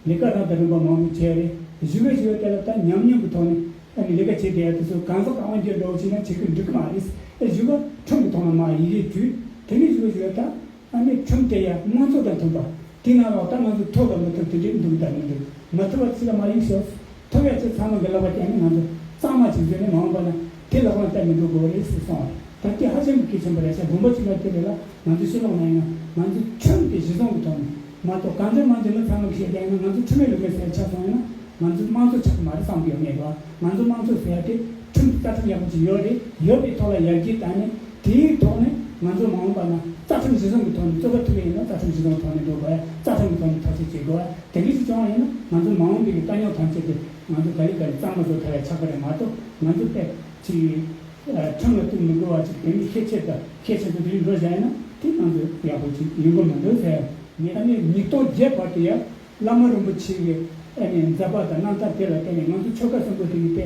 ལས་ཀ་རབ་དང་རིམ་པ་མང་པོ་བྱས་རེད། བཞུགས་པའི་བཞུགས་དེ་ལ་ད་ཉམས་མྱོང་གི་ཐོག་ནས་ཨ་ནི་ལས་ཀ་བྱེད་བསྡད་ཡ་དེ་ཚོ་གང་ཟག་དང་དབང་སྒྱུར་འདྲ་བོ་བྱས་ན་བྱེད་ཀྱི་འགྲིག་གི་མ་རེད། ཨ་བཞུགས་པ་ཁྲིམས་ཀྱི་ཐོག་ནས་མར་ཡི་གེ་བྲིས། དེ་ནས་བཞུགས་པའི་བཞུགས་ད། ཨ་ནི་ཁྲིམས་དེ་ཡང་དམངས་གཙོ་དང་མཐུན་པ། དེའི་ནང་ལ་ད་ང་ཚོ་ཐོབ་དང་མི་ཐོབ་དེ་འདྲའི་འདུག་དང་མི་འདུག་མ་ཐོབ་པ་ཅི་ལ་མ་ཡིན་ཤོག་ཐོབ་ཡ་ཚོ་ཚང་མ་གི་ལག་པ་བརྐྱངས་ནས་ང་ཚོ་གཙང་མ་ཅིག་བཟོས་ནས་མ་འོངས་པ་ན་དེ་ལག་པ་བསྟན་མི་འགྲོ་དགོས་རེད་ཟེར་གསུངས་པ་རེད། ད་དེ་ཧ་ཅང་གི་གལ་ཆེན་པོ་རེད་ཤག་དགོན་པ་གཅིག་ལ་དེ་རེད་ལ། ང་ཚོ་ཕྱི་ལོགས་ན་ཡིན་ན་ང་ཚོ་ཁྲིམས་དེ་གཞི་བཟུང་གི་ཐོག་ནས་མ་གཏོགས། གང་འདྲ་མང་འདྲ་མི་ཚང་མ་གི་བཤད་བསྡད་ན་ང་ཚོ་ཁྲིམས་མེད་ལུགས་མེད་ཟེར་ཆགས་སོང་ཡིན་ན་ང་ཚོ་དམངས་གཙོ་ཆགས་ཀྱི་མ་རེད་བསམ་གི་ཡོད། ངས་གོ་ང་ཚོ་དམངས་གཙོ་ཟེར་ཡ་དེ་ཁྲིམས་རྩ་ཁྲིམས་ཡག་པོ་ཅིག་ཡོད་རེད། ཡོད་པའི་ཐོག་ལ་ཡར་རྒྱས་བཏང་ནས། དེའི་ཐོག་ནས་ང་ཚོ་མ་འོངས་པ་ན་རྩ་ཁྲིམས་གཞི་བཟུང་གི་ཐོག་ནས། རྩོད་པ་ཐུག་པ་ཡིན་ན་རྩ་ཁྲིམས་གཞི་བཟུང་ཐོག་ནས་འགྲོ་དགོས་ཡ། རྩ་ཁྲིམས་ཀྱི་ཐོག་ནས་ཐག་གཅོད་བྱེད་དགོས་ཡ། དེ་འདྲ་ཞིག་བྱུང་བ་ཡིན་ན་ང་ཚོ་མ་འོངས་པའི་དཀའ་རྙོག་ཐམས་ཅད་དེ་ང་ཚོ་ག་ལེ་ག་ལེ་གཙང་མ་བཟོ་ཐུབ་ཡ་ཆགས་པ་རེད་མ་གཏོགས། ང་ཚོ་དཔེ་ཅིག་ཁྲིམས་ལ་གཏུག་མི་དགོས་པ་ཅིག་དེ་འདྲའི་ཁྱད་ཆེ་དང་ཁྱད་ཆེ་ཚོ་དེ་འདྲ་འགྲོ་བཞག་ཡིན་ན་དེ་ང་ཚོ་ཡག་པོ་ཅིག་ཡོང་གི་མི་འདུག་ཟེར། ངས་ཨ་ནི་ཉིས་སྟོང་བརྒྱད་བར་དུ་ཡ་བླ་མ་རིན་པོ་ཆེ་གི་ཨ་ནི་མཛད་པ་དང་རྣམ་ཐར་དེ་ལ་བརྟེན་ནས་ང་ཚོ་ཆོལ་ཁ་གསུམ་པོ་དེ་གི་དཔེ།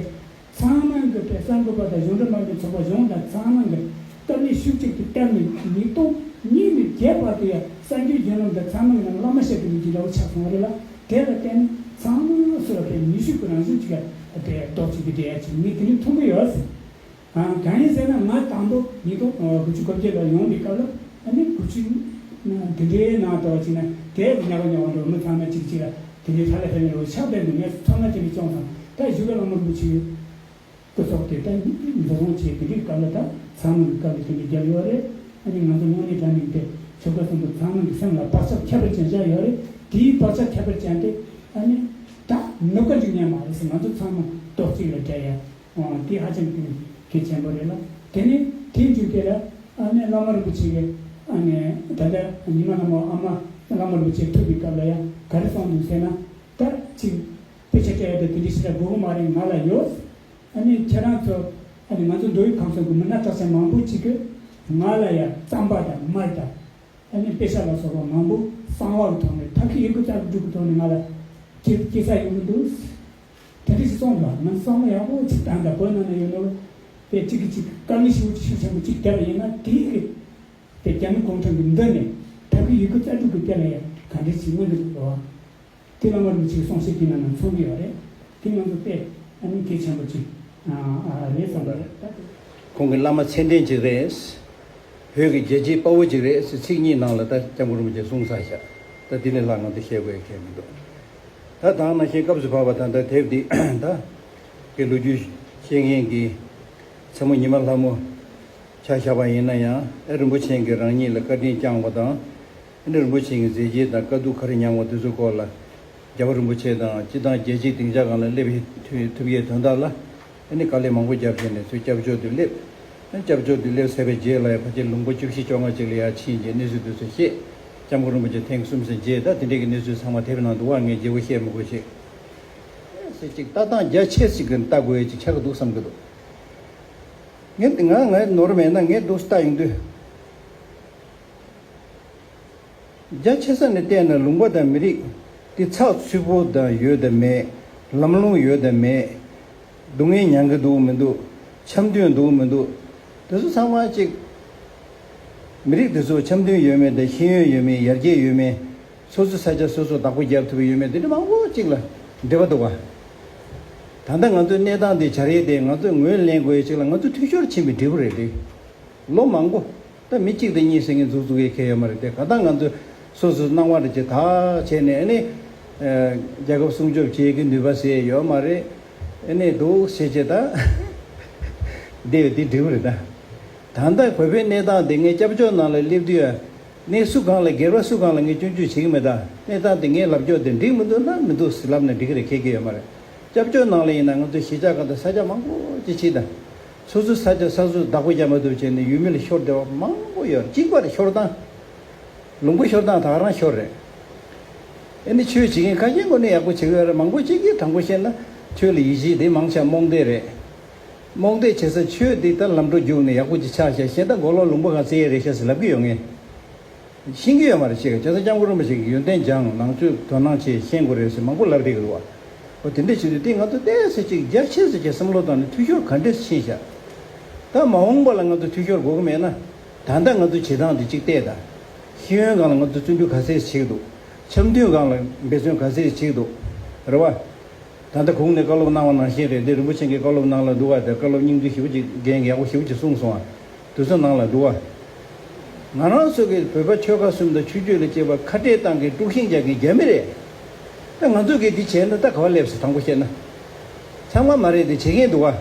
ཚང་མ་གི་དཔེ་གསར་འགོད་པ་དང་གཞུང་འབྲེལ་མ་ཡིན་པའི་ཚོགས་པ་གཞུང་དང་ཚང་མ་གི་སྟབས་མི་ཤུགས་གཅིག་ཏུ་བསྟེན་ནས་ཉིས་སྟོང་གཉིས་ནས་བརྒྱད་བར་དུ་ཡང་གསར་འགྱུར་བརྒྱུད་ལམ་དང་ཚང་མ་གི་ནང་བླ་མ་ཞབས་ཀྱི་ལུགས་ཀྱི་ལའུ་ཆགས་སོང་བ་རེད་ལ། དེ་ལ་བརྟེན་ནས་ཚང་མ་སུ་ལ་དཔེ་ནུས་ཤུགས་ཀྱི་རང་བཞིན་གཅིག་ག་དཔེ་རྡོག་གཅིག་ཏུ་སྦྲེལ་ཡ་ཅིག་ངས་དེ་ནས་མཐོང་གི་ཡོད་ཟེར། ཨ། གང་ཡིན་ཟེར་ན་ང་དང་པོ་ཉིས་སྟོང་དགུ་བཅུ་གོ་བརྒྱད་ལ་ཡོང་བའི་སྐབས་ལ་ཨ་ནི་དགུ་བཅུ་འདི་འདྲའི་ནང་དུ་ཅིག་ན་དེ་ཉག་ཉག་འགྲོ་མི་ཚང་མ་གཅིག་གཅིག་ལ་དེ་འདྲའི་ཧྲ་ལ་ཧྲ་ལ་རུ་ཆགས་བསྡད་འདུག་ངས་ཚོར་སྣང་དེ་འདྲ་བྱུང་སོང་། ད་བཞུགས་སྒར་བླ་མ་རིན་པོ་ཆེ་སྐུ་སྲོག་དེ་ད་འཛིན་བཟུང་བྱས་དེ་འདྲའི་སྐབས་ལ་ད་ཚང་མ་གི་སྐབས་ལ་དེ་འདྲའི་རྒྱབ་ཡོད་རེད། ཨ་ནི་ང་ཚོ་དངོས་གནས་དྲང་གནས་དེ་ཆོལ་ཁ་གསུམ་པོ་ཚང་མ་གི་སེམས་ལ་བག་ཆགས་ཁྱད་པར་ཅན་བཞག་ཡོད་རེད། དེའི་བག་ཆགས་ཁྱད་པར་ཅན་དེ་ཨ་ནི་ད་ནུབ་ཀ་འཇུག་ཉན་མ་རེད་ཟེར། ང་ཚོ་ཚང་མ་རྡོག་གཅིག་ལ་སྦྲེལ་ཡ། ཨོ། དེ་ཧ་ཅང་གི་གལ་ཆེན་པོ་རེད་ལ། དེ་ནས་དེའི་མཇུག་དེ་ལ་ཨ་ནི་བླ་མ་རིན་པོ་ཆེ་གིས་ཨ་ནི་ད་ལྟ་ཉི་མ་ལྷ་མོ་ཨ་མ་བླ་མ་རིན་པོ་ཆེ་ཐུག་པའི་སྐབས་ལ་ཡང་ག་རེ་གསུངས་འདུག་ཟེར་ན། ད་ཅིག་དཔེ་ཆ་སྤྲད་ཡ་དང་དེ་འདྲ་ཞིག་ལ་དགོས་ཀྱི་མ་རེད། ང་ལ་ཡོད། ཨ་ནི་ཁྱེད་རང་ཚོ་ཨ་ནི་ང་ཚོ་མདོ་དབུས་ཁམས་གསུམ་གྱི་མི་སྣ་གྲགས་ཅན་མང་པོ་ཅིག་གིས་ང་ལ་ཡང་རྩམ་པ་དང་མར་དང་། ཨ་ནི་དཔེ་ཆ་ལ་སོགས་པ་མང་པོ་གསང་བ་གི་ཐོག་ནས་ཐབས་ཤེས་ཡོད་རྒུ་རྩལ་སྤྲུགས་ཀྱི་ཐོག་ནས་ང་ལ་སྐྱེ་སྐྱེ་ས་ཡོང་གི་འདུག་དེ་འདྲ་ཞིག་གསུངས་འདུག་ང་བསམ་བློ་ཡག་པོ་ཅིག་བཏང་དང་། བོད་ནང་ན་ཡོད་ནོ་དཔེ་གཅིག་གིས་གཅིག་དཀའ་ངལ་ཞེ་པོ་ཅིག་ཤུགས་ཆེན་པོ་ཅིག་བརྒྱབ་པ་ཡིན་ན། དེའི་གི་དཔེ་རྒྱ་མི་གུང་ཁྲན་གྱི་མདུན་ནས་ཐབས་ཤེས་ཡོད་རྒུ་རྩལ་སྤྲུགས་ཀྱི་དཔེ་ལ་ཡང་ག་འདྲ་ཞིག་མངོན་གྱི་འདུག་གོ། དེ་བླ་མ་རིན་པོ་ཆེའི་གསུང་བཤད་དེ་ནང་ན་མཚོན་གྱི་ཡོད་རེད། དེ་ང་ཚོ་དཔེ་ཨ་ནི་གལ་ཆེན་པོ་ཅིག་ཨ་ཨ་རེད་བསམ་པ་རེད། ཁོང་གི་བླ་མ་ཚད་ལྡན་ཅིག་རེད། བོད་ཀྱི་རྒྱལ་གཅེས་དཔའ་བོ་ཅིག་རེད་ཟེར་ཚིག་གཉིས་ནང་ལ་ད་སྐྱབས་མགོན་རིན་པོ་ཆེས་གསུངས་ཚར་ཤག་ད་དེ་ནས་ལྷག་ང་ཚོ་བཤད་དགོས་ཡ་གང་ཡང་མི་འདུག་ད་དེ་ནང་བཞིན་སྐབས་སུ་བབས་པ་ད་ལྟ་དེབ་འདི་ད་གི་ལོ་རྒྱུས་བཤད་མཁན་གྱི་མཚན་མོ་ཉི་མ་ལྷ་མོ་ཆ་བཞག་པ་ཡིན་ན་ཡང་། ཨེ་རིན་པོ་ཆེ་གིས་རང་ཉིད་ལ་བཀའ་དྲིན་བསྐྱངས་པ་དང་། ཨ་ནི་རིན་པོ་ཆེ་གི་མཛད་རྗེས་དང་དཀའ་སྡུག་ག་རེ་མྱངས་པ་དེ་ཚོའི་སྐོར་ལ་ རྒྱལ་བ་རིན་པོ་ཆེ་དང་སྤྱི་བཏང་རྒྱལ་སྤྱིའི་སྡིངས་ཆ་སྒང་ལ་སླེབས་ཐུབ་ཡས་དོན་དག་ལ་ཨ་ནི་དཀའ་ལས་མང་པོ་བརྒྱབ་བྱས་ནས་ཚུར་སྐྱབས་བཅོལ་དུ་སླེབས། ཨ་ནི་སྐྱབས་བཅོལ་དུ་སླེབས་ཚར་བའི་རྗེས་ལ་ཡང་ཕལ་ཆེར་ལུང་པ་བཅུ་བཞི་བཅོ་ལྔ་ཅིག་ལ་ཡར་ཕྱིན་རྗེས་གནས་ཚུལ་དེ་ཚོ་བཤད། སྐྱབས་མགོན་རིན་པོ་ཆེ་ཐེངས་གསུམ་ཙམ་མཇལ། ད་དེ་འདྲའི་གི་གནས་ཚུལ་ཚང་མ་དེབ་ནང་འདུག་བ། ངས་བརྗེ་པོ་བཤད་མི་དགོས་ཤེས། ཟེར་ཅིག་ལྟ་སྟངས་རྒྱ་ཆེ་ཟིག་གི་ལྟ་དགོས་ཡས་ཅིག་ཆགས་ཀྱི་འདུག་བསམ་གྱི་འདུག་ངས་ང་ང་ནོར་མེད་ན་ངས་འདུག་ལྟ་ཡོང་དུས། རྒྱ་ཆེ་ས་ནས་བལྟས་ན་ལུང་པ་དང་མི་རིགས་དེ་ཚགས་ཚུད་པོ་དང་ཡོད་དམ་མེད། ལམ་ལྷོང་ཡོད་དམ་མེད། སྡུག་བསྔལ་མྱང་གི་འདུག་མི་འདུག་འཆམ་མཐུན་འདུག་མི་འདུག་དེ་ཚོ་ཚང་མ་གཅིག་མི་རིགས་དེ་ཚོ་འཆམ་མཐུན་ཡོད་མེད་དང་ཤེས་ཡོན་ཡོད་མེད། ཡར་རྒྱས་ཡོད་མེད། སོ་སོའི་ས་ཆ་སོ་སོ་བདག་པོ་རྒྱབ་ཐུབ་ཡོད་མེད། དེ་འདྲ་མང་པོ་གཅིག་ལ་འབྲེལ་བ་འདུག་ག་ད་ལྟ་ང་ཚོའི་གནས་སྟངས་དེ་བྱ་རེས་དེ་ང་ཚོས་ངོས་ལེན་དགོས་ཡས་ཅིག་ལ་ང་ཚོ་འཐུས་ཤོར་ཕྱིན་པའི་འབྲས་བུ་རེད་དེ། ལོ་མང་པོ། ད་མི་གཅིག་དང་གཉིས་ཟེར་མཁན་འཛུགས་འཛུགས་ཡས་ཁེལ་ཡོད་མ་རེད་དེ། གང་ལྟར་ང་ཚོས་སོ་སོའི་སྣང་བ་རེ་ཅིག་དག་བྱས་ནས་ཨ་ནི། ཨ། རྒྱལ་ཁབ་སྲུང་སྐྱོབ་བྱེད་ཀྱི་ནུས་པ་ཟེར་ཡོད་མ་རེད། ཨ་ནི་འདུག་བྱས་བྱས་ད། བསྡད་པའི་དེ་འབྲས་བུ་རེད་ད། ད་ལྟ་བོད་པའི་གནས་སྟངས་དེ་ངས་སྐྱབས་བཅོལ་ནང་ལ་སླེབས་དུས་ཨ། གནས་སུ་གང་ལ་སྒེར་པ་སུ་གང་ལ་ངས་སྐྱོན་བརྗོད་བྱེད་ཀྱི་མེད་ད། གནས་སྟངས་དེ་ངས་ལབ་ཕྱོགས་དེ་འགྲིག་མི་འདུག་ན་མི་འདུག་ཟེར་ལབ་ན་འགྲིག་གི་རེད། ཁྱད་ཀྱི་ཡོད་མ་རེད། སྐྱབས་བཅོལ་ནང་ལ་ཡིན་ན་ང་ཚོ་གཞིས་ཆགས་ཁག་དང་ས་ཆ་མང་པོ་ཅིག་ཕྱིན་ད། སོ་སོའི་ས་ཆ་ས་སོས་བདག་པོ་རྒྱག་མ་ཐུབ་བྱས་ནས་ཡུལ་མི་ལ་ཤོར་བསྡད་པ་མང་པོ་ཡོད་རེད། གཅིག་པ་རེད་ཤོར་སྟངས། ལུང་པ་ཤོར་སྟངས་ད་ག་རང་ཤོར་རེད། ཨེ་ནི་ཆོས་བྱེད་མཁན་ཁ་ཤས་ངོས་ནས་ཡག་པོ་བྱེད་ཀྱི་ཡོད་རེད། མང་པོ་ཅིག་གིས་དྲང་པོ་བཤད་ན་ཆོས་ལ་ཡིད་ཆེས་དེ་མང་ཆེ་རྨོངས་དད་རེད། རྨོངས་དད་བྱེད་ས་ཆོས་འདི་ལྟར་ལམ་འགྲོ་རྒྱུགས་ནས་ཡག་པོ་ཅིག་ཆགས་ཤག་གཞན་དག་མགོ་ལོག་ལུང་པ་གང་བཙལ་ཡས་རེད་ཤག་ཟེར་ལབ་ཀྱི་ཡོད། ངས་ཤེས་ཀྱི་ཡོད་མ་རེད། ཤེས་ཀྱི་བྱས་ཙང་སྐྱབས་མགོན་རིན་པོ་ཆེ་གིས་ཡོན་ཏན་སྦྱངས། ནང་ཆོས་དོ་སྣང་བྱས་ཤེས་དགོས་རེད་ཟེར་མང་པོ་ལབ་བསྡད་ཀྱི་འདུག་བ། འོ་དེ་འདྲ་བྱེད་དུས་དེ་ང་ཚོ་ཏོག་ཙམ་ཅིག་རྒྱ་ཆེ་ཙམ་ཅིག་བསམ་བློ་བཏང་ནས་འཐུས་ཤོར་ག་འདྲས་ཕྱིན་ཤག་ད་མ་འོངས་པ་ལ་ང་ཚོ་འཐུས་ཤོར་དགོས་ཀྱི་མེད་ན། ད་ལྟ་ང་ཚོ་བྱེད་སྟངས་འདི་གཅིག་བལྟས་དང་། ཤེས་ཡོན་སྒང་ལ་ང་ཚོ་བརྩོན་འགྲུས་ག་ཚད་བྱེད་ཀྱི་འདུག་འཆམ་མཐུན་སྒང་ལ་འབད་བརྩོན་ག་ཚད་བྱེད་ཀྱི་འདུག་རེད་བ། ད་ལྟ་གོང་ནས་བཀའ་སློབ་གནང་བ་ནང་བཞིན་རེད་དེ། རིན་པོ་ཆེ་གིས་བཀའ་སློབ་གནང་ལ་འདུག་བ། དེ་བཀའ་སློབ་སྙིང་བསྡུས་ཞེ་པོ་ཅིག་རྒན་གྱིས་ཡག་པོ་ཞེ་པོ་ཅིག་གསུངས་སོང་བ། དེ་ཚོ་ནང་ལ་འདུག་བ། ང་རང་ཚོ་གི་བོད་པ་ཆོལ་ཁ་གསུམ་དང་ཆོས་བརྒྱུད་ལ་བཅས་པ་ཁ་བྲལ་བཏང་མཁན་དཀྲུག་ཤིང་རྒྱག་མཁན་རྒྱ་མི་རེད། ད་ང་ཚོ་གིས་འདི་བྱས་ན་ད་ག་བ་སླེབས་སོང་། དྲང་པོ་བཤད་ན། ཚང་མ་མ་རེད་དེ་བྱེད་མཁན་འདུག་བ།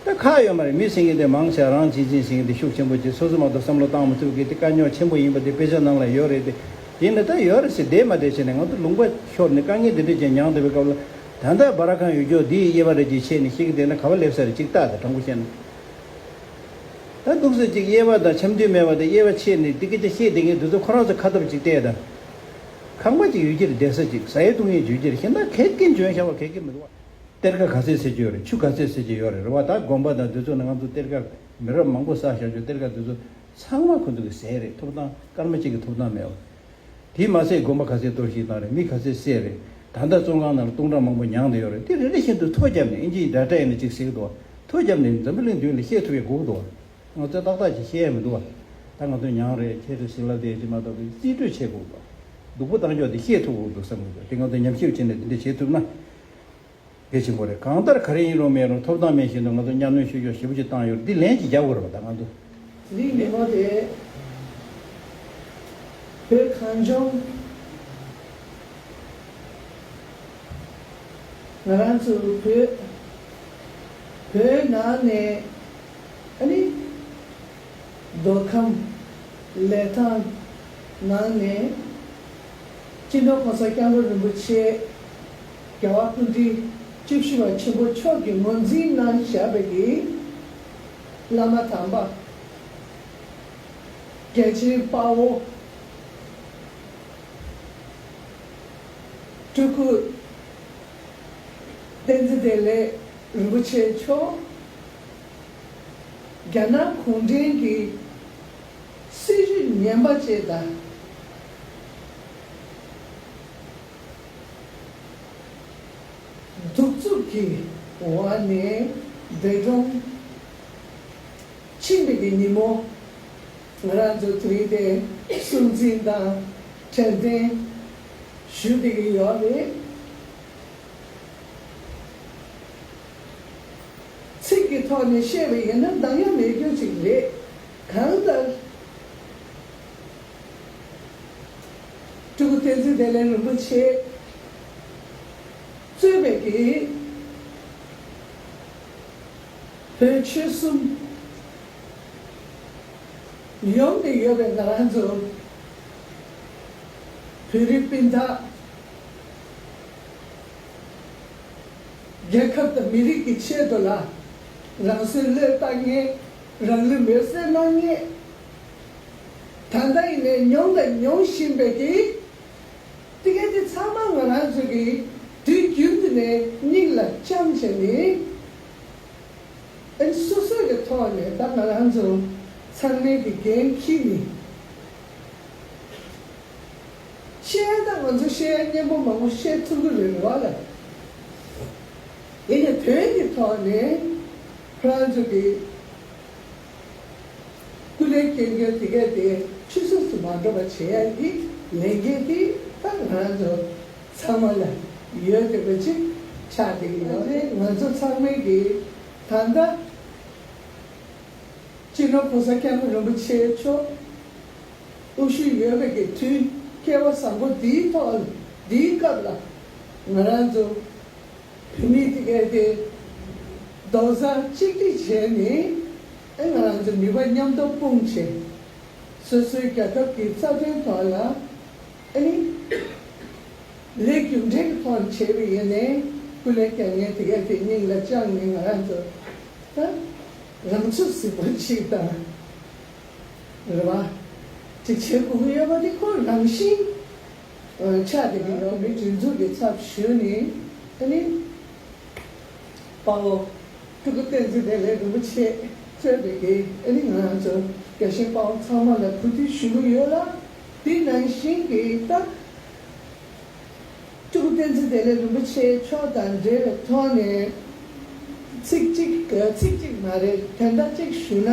ད་ཁག་ཡོད་མ་རེད། མི་ཟེར་མཁན་དེ་མང་ཆེ་རང་གཅེས་འཛིན་ཟེར་མཁན་དེ་ཤུགས་ཆེན་པོ་ཅིག་སོ་སོ་མ་གཏོགས་བསམ་བློ་བཏང་མི་ཐུབ་མཁན་དེ་དཀའ་རྙོག་ཆེན་པོ་ཡིན་པ་དེ་དཔེ་ཆ་ནང་ལ་ཡོད་རེད་དེ། དེ་ནི་ད་ཡོད་རེད་ཟེར་བསྡད་མ་བསྡད་བྱས་ནས་ང་ཚོ་ལུང་པ་ཤོར་ནས་དཀའ་ངལ་དེ་འདྲ་ཅིག་མྱངས་བསྡད་པའི་སྐབས་ལ། ད་ལྟ་སྦ་ར་ཁང་ཡོད་ཀྱོག་འདིའི་དབྱེ་བ་རེ་ཅིག་ཕྱེ་ནས་བཤད་ཀྱི་བསྡད་ན་ག་བ་སླེབས་ས་རེད། ཅིག་ལྟ་དང་། དྲང་པོ་བཤད་ན། ད་འདུག་སེ་ཅིག་དབྱེ་བ་དང་འཆམ་མཐུན་མེད་པ་དང་དབྱེ་བ་ཕྱེ་ནས་འདི་སྐད་ཆ་བཤད་བསྡད་མཁན་དེ་ཚོ་ཁོ་རང་ཚོ་ཁ་འཐབ་ཅིག་བལྟས་དང་། ཁང་པ་ཅིག་ཡོད་ཀྱི་རེད། བསྡད་ས་ཅིག་ཟ་ཡས་བཏུང་ཡས་ཡོད་ཀྱི་རེད། གཞན་དག་ག་གེ་འཇོན་ཤ་བ་ག་གེ་མི་འདུག་བ། གཏེར་ཁ་ག་ཚད་ཟེར་གྱི་ཡོད་རེད། ཆུ་ག་ཚད་ཟེར་གྱི་ཡོད་རེད། རེད་བ། ད་དགོན་པ་དང་དེ་ཚོ་ནང་ང་ཚོ་གཏེར་ཁ་མི་རབས་མང་པོ་བསགས་བཞག་རྒྱུ། གཏེར་ཁ་དེ་ཚོ་ཚང་མ་ཁོ་ཚོ་གིས་ཟས་རེད། ཐོབ་ཐང་སྐར་མ་གཅིག་གི་ཐོབ་ཐང་མེད་བ། དེས་མ་ཟད་དགོན་པ་ག་ཚད་གཏོར་བཤིག་བཏང་རེད། མི་ག་ཚད་བསད་རེད། ད་ལྟ་བཙོན་ཁང་ནང་ལ་སྟོང་ཕྲག་མང་པོ་མྱངས་བསྡད་ཡོད་རེད། དེ་རེ་རེ་བཞིན་དུ་ཐོ་བརྒྱབ་ནས། ཨིན་ཇིའི་ཌེ་ཊ་ཡིན་ན་གཅིག་ཟེར་གྱི་འདུག་བ། ཐོ་བརྒྱབ་ནས་འཛམ་བུ་གླིང་མདུན་ལ་བཤད་ཐུབ་ཡས་དགོས་ཀྱི་འདུག་བ། ང་ཚོས་ཏག་ཏག་ཅིག་བཤད་ཡས་མི་འདུག་བ། ད་ང་ཚོས་མྱངས་རེད། ཁྱེད་ཚོས་ཟིན་ལབ་བསྡད་ཀྱི་མ་གཏོགས་རྩིས་སྤྲོད་བྱེད་དགོས་ཀྱི་འདུག་སྡུག་པོ་བཏང་ཕྱོགས་དེ་བཤད་ཐུབ་དགོས་ཀྱི་འདུག་བསམ་གྱི་འདུག་དེ་ང་ཚོས་ཉམས་ཞིབ་བྱས་ནས་དེ་འདྲ་བྱེད་ཐུབ་ན། གལ་ཆེན་པོ་རེད། གང་ལྟར་ག་རེ་ཡིན་རུང་མེད་རུང་ཐོབ་ཐང་མེད་བཞིན་དུ་ང་ཚོ་གཉའ་གནོན་བཤུ་གཞོག་ཞེ་པོ་ཅིག་བཏང་ཡོད་རེད། འདི་ལན་ཅིག་རྒྱག་དགོས་རེད་པ། ད་ང་ཚོ། འདིའི་ཉིན་མོ་དེ་བོད་གངས་ལྗོངས་ང་རང་ཚོ་བོད་བོད་ནང་ནས་ཨ་ནི། མདོ་ཁམས་ལི་ཐང་ནང་ནས་སྤྱི་ནོར་༸གོང་ས་༸སྐྱབས་མགོན་རིན་པོ་ཆེ་རྒྱལ་བ་སྐུ་ཕྲེང་བཅུ་བཞི་པ་ཆེན་པོ་མཆོག་གིས་ངོས་འཛིན་གནང་བཞག་པའི་གི་བླ་མ་དམ་པ་རྒྱལ་ཆེན་དཔའ་བོ་སྤྲུལ་སྐུ་བསྟན་འཛིན་བདེ་ལེགས་རིན་པོ་ཆེ་མཆོག་རྒྱ་ནག་གུང་ཁྲན་གྱི་སྲིད་བྱུས་ངན་པ་བཅས་དང་། གདུག་རྩུབ་ཀྱི་འོག་ནས་འདས་གྲོངས་ཕྱིན་པའི་གི་ཉིན་མོ། ང་རང་ཚོ་དེ་རིང་དེ་སྲུང་བརྩི་དང་དྲན་རྟེན་ཞུ་བསྡད་ཀྱི་ཡོད་རེད། ཚིག་གི་ཐོག་ནས་བཤད་པ་ཡིན་ན་འདང་ཡ་མེད་རྒྱུ་ཅིག་རེད། གང་ལྟར་སྤྲུལ་སྐུ་བསྟན་འཛིན་བདེ་ལེགས་རིན་པོ་ཆེ་གཙོས་པའི་གི་བོད་ཆོལ་གསུམ་ཡོངས་ནས་ཡོད་པའི་ང་རང་ཚོ་བོད་རིགས་སྤུན་ཟླ་ རྒྱལ་ཁབ་དང་མི་རིགས་ཀྱི་ཆེད་དུ་ལ་རང་སྲོག་བློས་བཏང་མཁན། རང་ལུས་མེར་སྲེག་གནང་མཁན། ད་ལྟ་ཡིན་ནའི་མྱོང་དང་མྱོང་བཞིན་པའི་གི་དེ་ག་དེ་ཚང་མ་ང་རང་ཚོ་གི་དུས་རྒྱུན་དུ་ནས་སྙིང་ལ་བཅངས་བྱས་ནས། ཨ་ནི་སོ་སོ་གི་ཐོག་ནས་ད་ང་རང་ཚོ་ཚང་མའི་གི་འགན་འཁྱེར་ནས། བཤད་ན་ང་ཚོ་བཤད་སྙན་པོ་མང་པོ་བཤད་ཐུབ་ཀྱི་རེད་རེད་བ་ལ། ཡིན་ནའི་དོན་གྱི་ཐོག་ནས་ཁོ་རང་ཚོ་གི་སྐུ་ལས་སྐྱོན་མཁན་དེ་གས་དེ་ཆུད་ཟོས་སུ་མ་འགྲོ་བ་བྱེད་ཡ་གི་ལས་འགན་དེ་ད་ང་རང་ཚོ་ཚང་མ་ལ་ཡོད་བསྡད་པ་ཅིག་ཆགས་བསྡད་ཀྱི་ཡོད་རེད། ང་ཚོ་ཚང་མས་གི་ད་ལྟ་སྤྱི་ནོར་༸གོང་ས་༸སྐྱབས་མགོན་རིན་པོ་ཆེ་མཆོག་དབུ་བཞུགས་ཡོད་པའི་གི་དུས་སྐལ་བ་བཟང་པོ་འདིའི་ཐོག་འདིའི་སྐབས་ལ་ང་རང་ཚོ་བོད་མི་དེ་གས་དེ་རྡོག་རྩ་གཅིག་སྒྲིལ་བྱས་ནས། ཨེ་ང་རང་ཚོ་ནུས་པ་མཉམ་དུ་སྤུངས་བྱས། སོ་སོའི་རྒྱལ་ཁབ་ཀྱི་རྩ་དོན་ཐོག་ལ་ཨ་ནི་ལས་རྒྱུ་འབྲས་ཀྱི་ཐོག་བྱས་པ་ཡིན་ནའི་སྐུ་ལས་བསྐྱོན་མཁན་དེ་གས་དེ་སྙིང་ལ་བཅངས་ནས་ང་རང་ཚོ་ད་རང་ཚུགས་གཟིགས་པོ་ཅིག་དང་། རེད་བ། དེ་བྱེད་དགོས་ཀྱི་ཡོད་པ་དེ་ཁོ་རང་བཞིན་ཆགས་བསྡད་ཀྱི་ཡོད། མི་སྒྲིག་འཛུགས་ཀྱི་ཚབ་ཞུས་ནས་ཨ་ནི་དཔའ་བོ་སྤྲུལ་སྐུ་བསྟན་འཛིན་བདེ་ལེགས་རིན་པོ་ཆེ་གཙོས་པའི་གི་ཨ་ནི་ང་རང་ཚོ་རྒྱལ་གཞིས་དཔའ་བོ་ཚང་མ་ལ་གུས་འདུད་ཞུ་གི་ཡོད་ལ། དེ་ནང་བཞིན་གྱི་ད་སྤྲུལ་སྐུ་བསྟན་འཛིན་བདེ་ལེགས་རིན་པོ་ཆེ་མཆོག་དང་འབྲེལ་བའི་ཐོག་ནས་ཚིག་གཅིག་ཚིག་གཅིག་མ་རེད། དོན་དག་གཅིག་ཞུས་ན།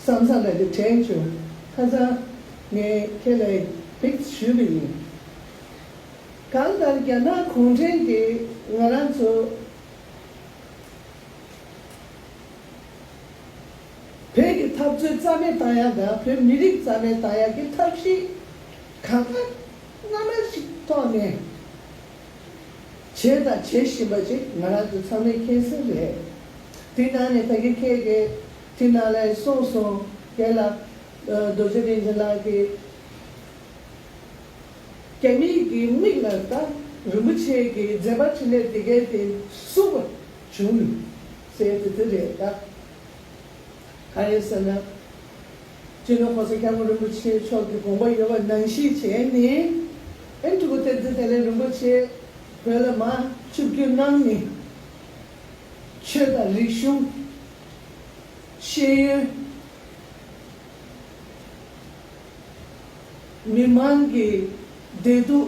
བསམ་བསམ་རེ་རེ་དྲན་བྱུང་། ཁ་སང་ངས་ཁྱེད་ལ་ཕིགས་ཞུས་པ་ཡིན། གང་ལྟར་རྒྱ་ནག་གུང་ཁྲན་གྱིས་ང་རང་ཚོ་བོད་ཀྱི་འཐབ་རྩོད་རྩ་མེད་བཏང་ཡག་དང་བོད་མི་རིགས་རྩ་མེད་བཏང་ཡག་གི་ཐབས་ཤེས་གང་ལྟར་སྣ་མང་ཞིག་ཐོག་ནས། བྱས་དང་བྱེད་བཞིན་པ་ཅིག་ང་རང་ཚོ་ཚང་མས་མཁྱེན་གསལ་རེད། དེ་ནང་ནས་ད་གིན་ཁྱེད་ཀྱིས་དེ་ནང་ལ་གསུངས་སོང་། རྒན་ལགས། རྡོ་རྗེ་རིན་ཆེན་ལགས་ཀྱིས་རྒྱ་མིའི་གི་མིག་ལ་ད་རིན་པོ་ཆེ་གི་མཛད་པ་འཕྲིན་ལས་དེ་གའི་དེ་བསུ་བ་བྱུང་ཟེར་དེ་དེ་རེད་ད། གང་ཡིན་ཟེར་ན། སྤྱི་ནོར་༸གོང་ས་༸སྐྱབས་མགོན་རིན་པོ་ཆེ་མཆོག་གི་དགོངས་པ་ཡོད་པ་ནང་བཞིན་བྱས་ནས། ཨེ་སྤྲུལ་སྐུ་བསྟན་འཛིན་བདེ་ལེགས་རིན་པོ་ཆེ་བོད་ལ་མར་ཆིབས་བསྒྱུར་གནང་ནས། ཆོས་དང་རིག་གཞུང་། ཤེས་ཡོན། མི་མང་གི་བདེ་སྡུག་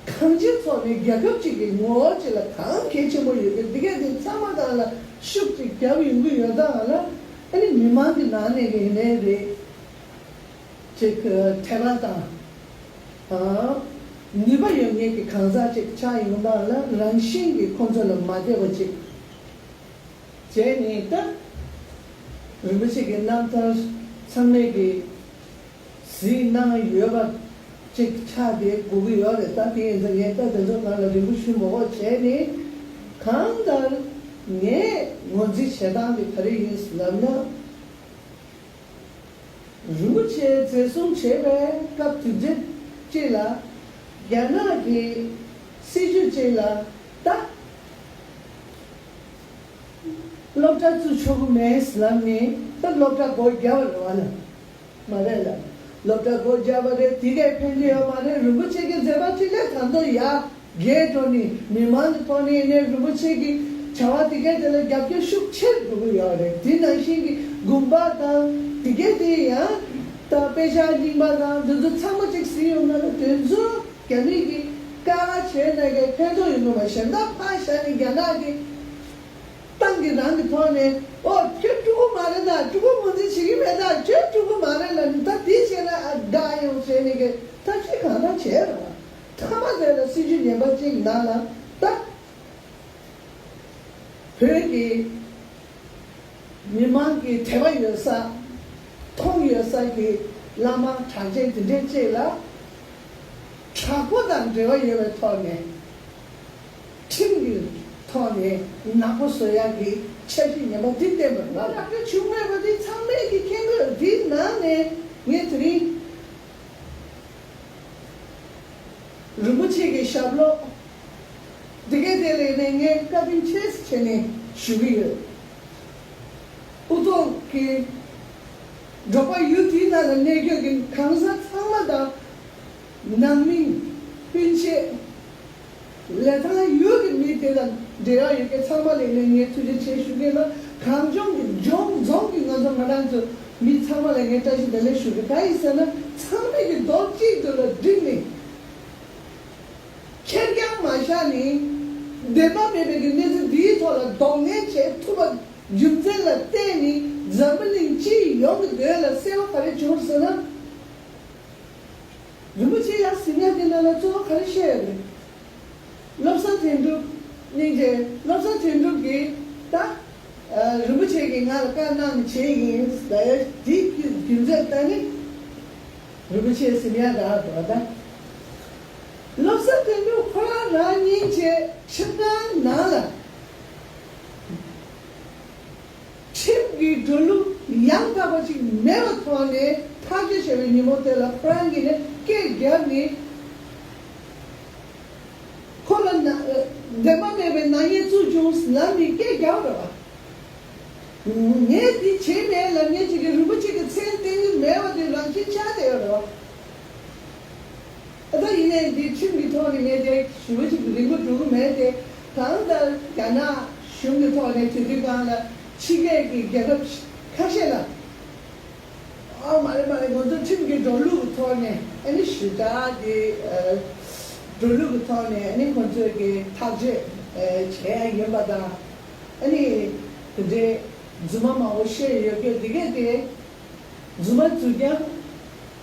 གང་ཅིའི་ཐོག་ནས་རྒྱལ་ཁབ་ཅིག་གི་ངོ་བོ་ཅིག་ལ་གང་གལ་ཆེན་པོ་ཡོད་པའི་འདི་གས་འདི་ཚང་མ་དང་ལ་ཤུགས་ཅིག་བརྒྱབ་ཡོང་གི་ཡོད་ཙང་ལ། ཨ་ནི་མི་མང་གི་ནང་ནས་ཡིན་ནའི་རེད། ཅིག་དད་པ་དང་། ཨ། ནུས་པ་ཡོད་མཁན་གྱི་གང་ཟག་ཅིག་ཆགས་ཡོང་ཙང་ལ་རང་བཞིན་གྱིས་ཁོང་ཚོ་ལ་མ་བདེ་བ་ཅིག་བྱས་ནས་ད། རིན་པོ་ཆེ་གི་རྣམ་ཐར་ཚང་མས་ཀྱི་གཟིགས་གནང་ཡོད་པ་ཅིག་ཆགས་བསྡད་དགོས་ཀྱི་ཡོད་རེད། ད་དེ་ཡིན་ཙང་ངས་ད་དེ་ཚོ་ནང་ལ་རིང་པོ་ཞུ་མ་དགོས་བྱས་ནས། གང་ལྟར་ངས་ངོས་འཛིན་བྱེད་སྟངས་དེ་ག་རེ་ཡིན་ལབ་ན། རིན་པོ་ཆེ་འཛིན་བཟུང་བྱས་པའི་སྐབས་དེ་འདྲ་ཅིག་ལ་རྒྱ་ནག་གི་སྲིད་ཇུས་ཅིག་ལ་ད་སློབ་གྲྭ་བཙུགས་ཆོག་གི་མེད་ལབ་ནས། ད་སློབ་གྲྭ་སྒོ་བརྒྱབ་པ་རེད་བ་ལ། མ་རེད་ལ། སློབ་གྲྭ་སྒོ་བརྒྱབ་པ་རེད། དེ་གས་ཕན་གྱི་ཡོད་མ་རེད། རིན་པོ་ཆེ་གི་མཛད་པ་འཕྲིན་ལས་ད་དུང་ཡར་རྒྱས་འགྲོ་ནི། མི་མང་གི་ཐོག་ནས་ནས་རིན་པོ་ཆེ་གི་བྱ་བ་དེ་གས་དེ་ལ་རྒྱབ་སྐྱོར་ཤུགས་ཆེར་འགྲོ་གི་ཡོད་རེད། དེ་ནང་བཞིན་གྱི་དགོན་པ་དང་དེ་གས་དེ་ཡང་ད་དཔེ་ཆ་རྙིང་པ་དང་འདི་ཚོ་ཚང་མ་ཅིག་ཟིན་ཡོང་ན་ལ་དེ་ཚོ་རྒྱ་མི་གི་ཀ་བ་བྱས་ནས་གས་ཕན་ཐོགས་ཡོང་གི་མ་གཞན་དག་ཕར་བཞག་ནས་རྒྱ་ནག་གི་ཏང་གི་རང་གི་ཐོག་ནས། ཨོ་ཁྱོད་སྤྲུལ་སྐུ་མ་རེད་ད། སྤྲུལ་སྐུ་ངོས་འཛིན་བྱེད་ཀྱི་མེད་ད། ཁྱོད་སྤྲུལ་སྐུ་མ་རེད་ལབ་ནས་ད་དེ་བྱས་ན་ཨ་དགའ་ཡོང་བྱས་ནས་གི་ཐབས་ཤེས་གང་ལྟར་བྱས་རེད་བ། མཐའ་མ་དེ་ལ་སྲིད་ཇུས་ངན་པ་གཅིག་ནང་ལ་ད་བོད་ཀྱི་མི་མང་གི་དད་པ་ཡོད་ས། མཐོང་ཡོད་ས་གི་བླ་མ་གྲགས་ཅན་དེ་འདྲའི་གཅིག་ལ་དྲག་པོ་དང་འབྲེལ་བ་ཡོད་པའི་ཐོག་ནས། ཁྲིམས་ཀྱི་ཐོག་ནས་ནག་པོ་བཟོ་ཡག་གི་འཆར་གཞི་ངན་པ་འདི་བཏོན་པ་རེད། ང་རང་ཚོ་བྱུང་མེད་པ་འདི་ཚང་མས་ཀྱི་མཁྱེན་གྱི་ཡོད། འདི་ནང་ནས་ངས་དེ་རིང་རིན་པོ་ཆེ་གི་ཞབས་ལོགས་འདི་གའི་ དེ་ལས་ནས་ངས་བཀའ་དྲིན་ཆེ་ཟེར་བྱས་ནས་ཞུ་གི་ཡོད། དབུ་ཐོག་གི་འབྲོག་པ་ཡུལ་དེའི་ནང་ལ་གནས་སྐྱོད་ཀྱི་གང་ཟག་ཚང་མ་དང་། ནང་མི། སྤུན་མཆེད། ལས་ཐང་ཡུལ་གྱི་མི་དེ་དང་འབྲེལ་བ་ཡོད་མཁན་ཚང་མ་ལ་ནས་ངས་ཐུགས་རྗེ་ཆེ་ཞུ་གི་ཡོད་ལ། གངས་ལྗོངས་ཀྱི་ལྗོངས་རྫོང་གི་ང་ཚོ་ང་རང་ཚོ་མི་ཚང་མ་ལ་ངས་བཀྲ་ཤིས་བདེ་ལེགས་ཞུ་གི། གང་ཡིན་ཟེར་ན་ཚང་མས་ཀྱི་རྡོག་གཅིག་ཏུ་ལ་བསྒྲིལ་ནས། ཁེར་རྐྱང་མ་བཞག་ནས། བདེན་པ་མེད་པའི་གི་གནས་ཚུལ་འདིའི་ཐོག་ལ་གདོང་ལེན་བྱེད་ཐུབ་པ་རྒྱུ་མཚན་ལ་བརྟེན་ནས་འཛམ་བུ་གླིང་སྤྱི་ཡོངས་ཀྱི་མདུན་ལ་གསལ་བ་ག་རེ་བྱུང་ཟེར་ན། རིན་པོ་ཆེ་ཡར་གཟིམ་ཡག་དེ་ནང་ལ་གཙོ་བོ་ག་རེ་བཤད་ཡོད་རེད། བློ་བཟང་དོན་གྲུབ། སྙིང་རྗེ། བློ་བཟང་དོན་གྲུབ་ཀྱིས་ད། ཨ། རིན་པོ་ཆེ་གིས་ང་ལ་བཀའ་གནང་བྱས་ཡིན་ཟེར། དེའི་རྒྱུ་མཚན་ལྟ་ནི། རིན་པོ་ཆེ་གཟིམ་ཡག་རག་འགྲོ་བ་ད། བློ་བཟང་དོན་གྲུབ་ཁོ་རང་རང་སྙིང་རྗེ་ཁྲིམས་ཁང་ནང་ལ། ཁྲིམས་ཀྱི་འགྲོ་ལུགས་ཡང་དག་པ་ཅིག་མེད་པའི་ཐོག་ནས་ཐག་གཅོད་བྱས་པའི་ཉིན་མོ་དེ་ལ་ཁོ་རང་གིས་ནས་སྐད་བརྒྱབ་ནས། ཁོ་ལ་ན། བདེན་པ་མེད་པའི་ནག་ཉེས་བཙུགས་བྱུང་ལབ་ནས་སྐད་བརྒྱབ་རེད་བ། ངས་འདི་བྱས་མེད་ལབ་མཁན་ཅིག་གིས་རིན་པོ་ཆེ་གི་མཚན་བསྟན་གྱི་མེད་པ་དེ་རང་བཞིན་ཆགས་བསྡད་ཡོད་རེད་བ། ཨ། ད་ཡིན་ནའི་འདི་ཁྲིམས་ཀྱི་ཐོག་ནས་ངས་དེ་ཞུ་བ་ཅིག་རིང་པོ་འགྲོ་གི་མེད་དེ། གང་ལྟར་རྒྱ་ནག་གཞུང་གི་ཐོག་ནས་དེ་དུས་གང་ལ་ཕྱི་རྒྱལ་གྱི་རྒྱལ་ཁབ་ཁ་ཤས་ལ། ཨ། མ་རེད་མ་རེད། ང་ཚོ་ཁྲིམས་ཀྱི་འགྲོ་ལུགས་ཀྱི་ཐོག་ནས་ཨ་ནི་ཞུ་དག་གི། ཨ། འགྲོ་ལུགས་ཀྱི་ཐོག་ནས་ཨ་ནི་ཁོང་ཚོས་ཀྱི་ཐག་གཅོད་བྱས་ཡིན་པ་དང་། ཨ་ནི་དེ་འདྲའི་རྫུན་མ་མང་པོ་བཤད་ཡོད་སྐད་དེ་གས་དེ། རྫུན་མ་རྫུན་རྐྱང་།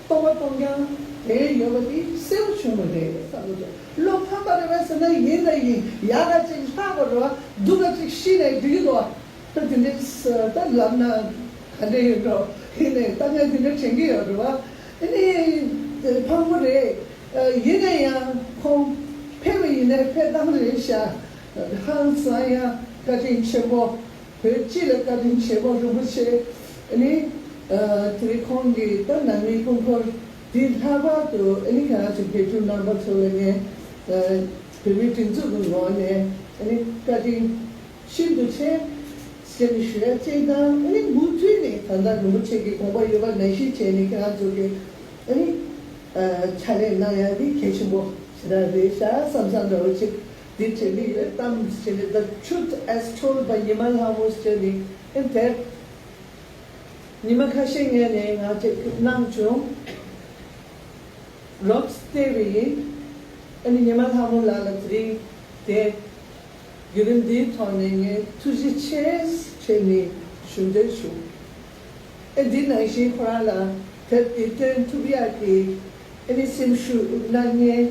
སྟོང་པ་སྟོང་རྐྱང་དེ་ཡོད་པ་དེ་གསལ་པོ་བྱུང་བ་རེད་བསམ་གྱི་འདུག་བློ་ཕམ་པ་རེད་པས་ཟེར་ན་ཡིན་དང་ཡིན། ཡག་ག་ཅིག་ལྷག་པ་རེད་བ། སྡུག་ག་ཅིག་ཤི་ནས་འགྲིག་གི་འདུག་བ། ད་དེ་འདྲའི་ས་ད་ལབ་ན་ག་འདྲ་ཡོད་འགྲོ། ཡིན་ནའི་ད་ངས་དེ་འདྲ་དྲན་གྱི་ཡོད་རེད་བ། ཨ་ནི་ཕངས་པོ་རེད། ཡིན་ན་ཡང་ཁོང་ཕེབས་པ་ཡིན་ནའི་ཕེབས་སྟངས་རེད་ཤག་ཧང་སང་ཡང་བཀའ་དྲིན་ཆེན་པོ། བོད་སྤྱི་ལ་བཀའ་དྲིན་ཆེན་པོ་རིན་པོ་ཆེ། ཨ་ནི། ཨ། དེ་རིང་ཁོང་གི་ད་ནང་མིའི་སྐུ་འཁོར་འདི་ལྷག་པར་དུ་ཨ་ནི་ང་རང་ཚོ་དགེ་ཕྲུག་རྣམ་པ་ཚོ་ལ་ངས། ཨ། བོད་མིའི་སྒྲིག་འཛུགས་ཀྱི་ངོས་ནས་ཨ་ནི་བཀའ་དྲིན་ཤིན་ཏུ་ཆེ་ཟེར་ནས་ཞུ་ཡ་གཅིག་དང་། ཨ་ནི་མུ་མཐུད་ནས་ད་ལྟ་རིན་པོ་ཆེ་གི་དགོངས་པ་ཡོད་པ་ནང་བཞིན་བྱས་ནས་ཁྱེད་རང་ཚོ་གི་ཨ་ནི། ཨ། ཕྱག་ལས་གནང་ཡ་འདི་གལ་ཆེན་པོ་ཞེ་དྲག་རེད་ཤག་བསམ་བསམ་འདྲ་བོ་ཅིག་འདི་དྲན་གྱི་ཡོད། གཏམ་ཞིག་རེད། The truth as told by ཉི་མ་ལྷ་མོ་ཟེར་ནི་ཨེ་དེ། ཉི་མ་ཁ་ཤས་སྔོན་ནས་ང་ཅིག་གནང་བྱུང་། རོགས་བལྟས་པ་ཡིན། ཨ་ནི་ཉི་མ་ལྷ་མོ་ལགས་ལ་དེ་རིང་དེ་བརྒྱུད་རིམ་འདིའི་ཐོག་ནས་ངས་ཐུགས་རྗེ་ཆེ་ཟེར་ནས་ཞུ་འདོད་བྱུང་། ཨེ་འདི་ནང་བཞིན་ཁོ་རང་ལ་དེབ་འདི་སྟོན་ཐུབ་ཡག་གི་ཨ་ནི་སེམས་ཤུགས་གནང་མཁན།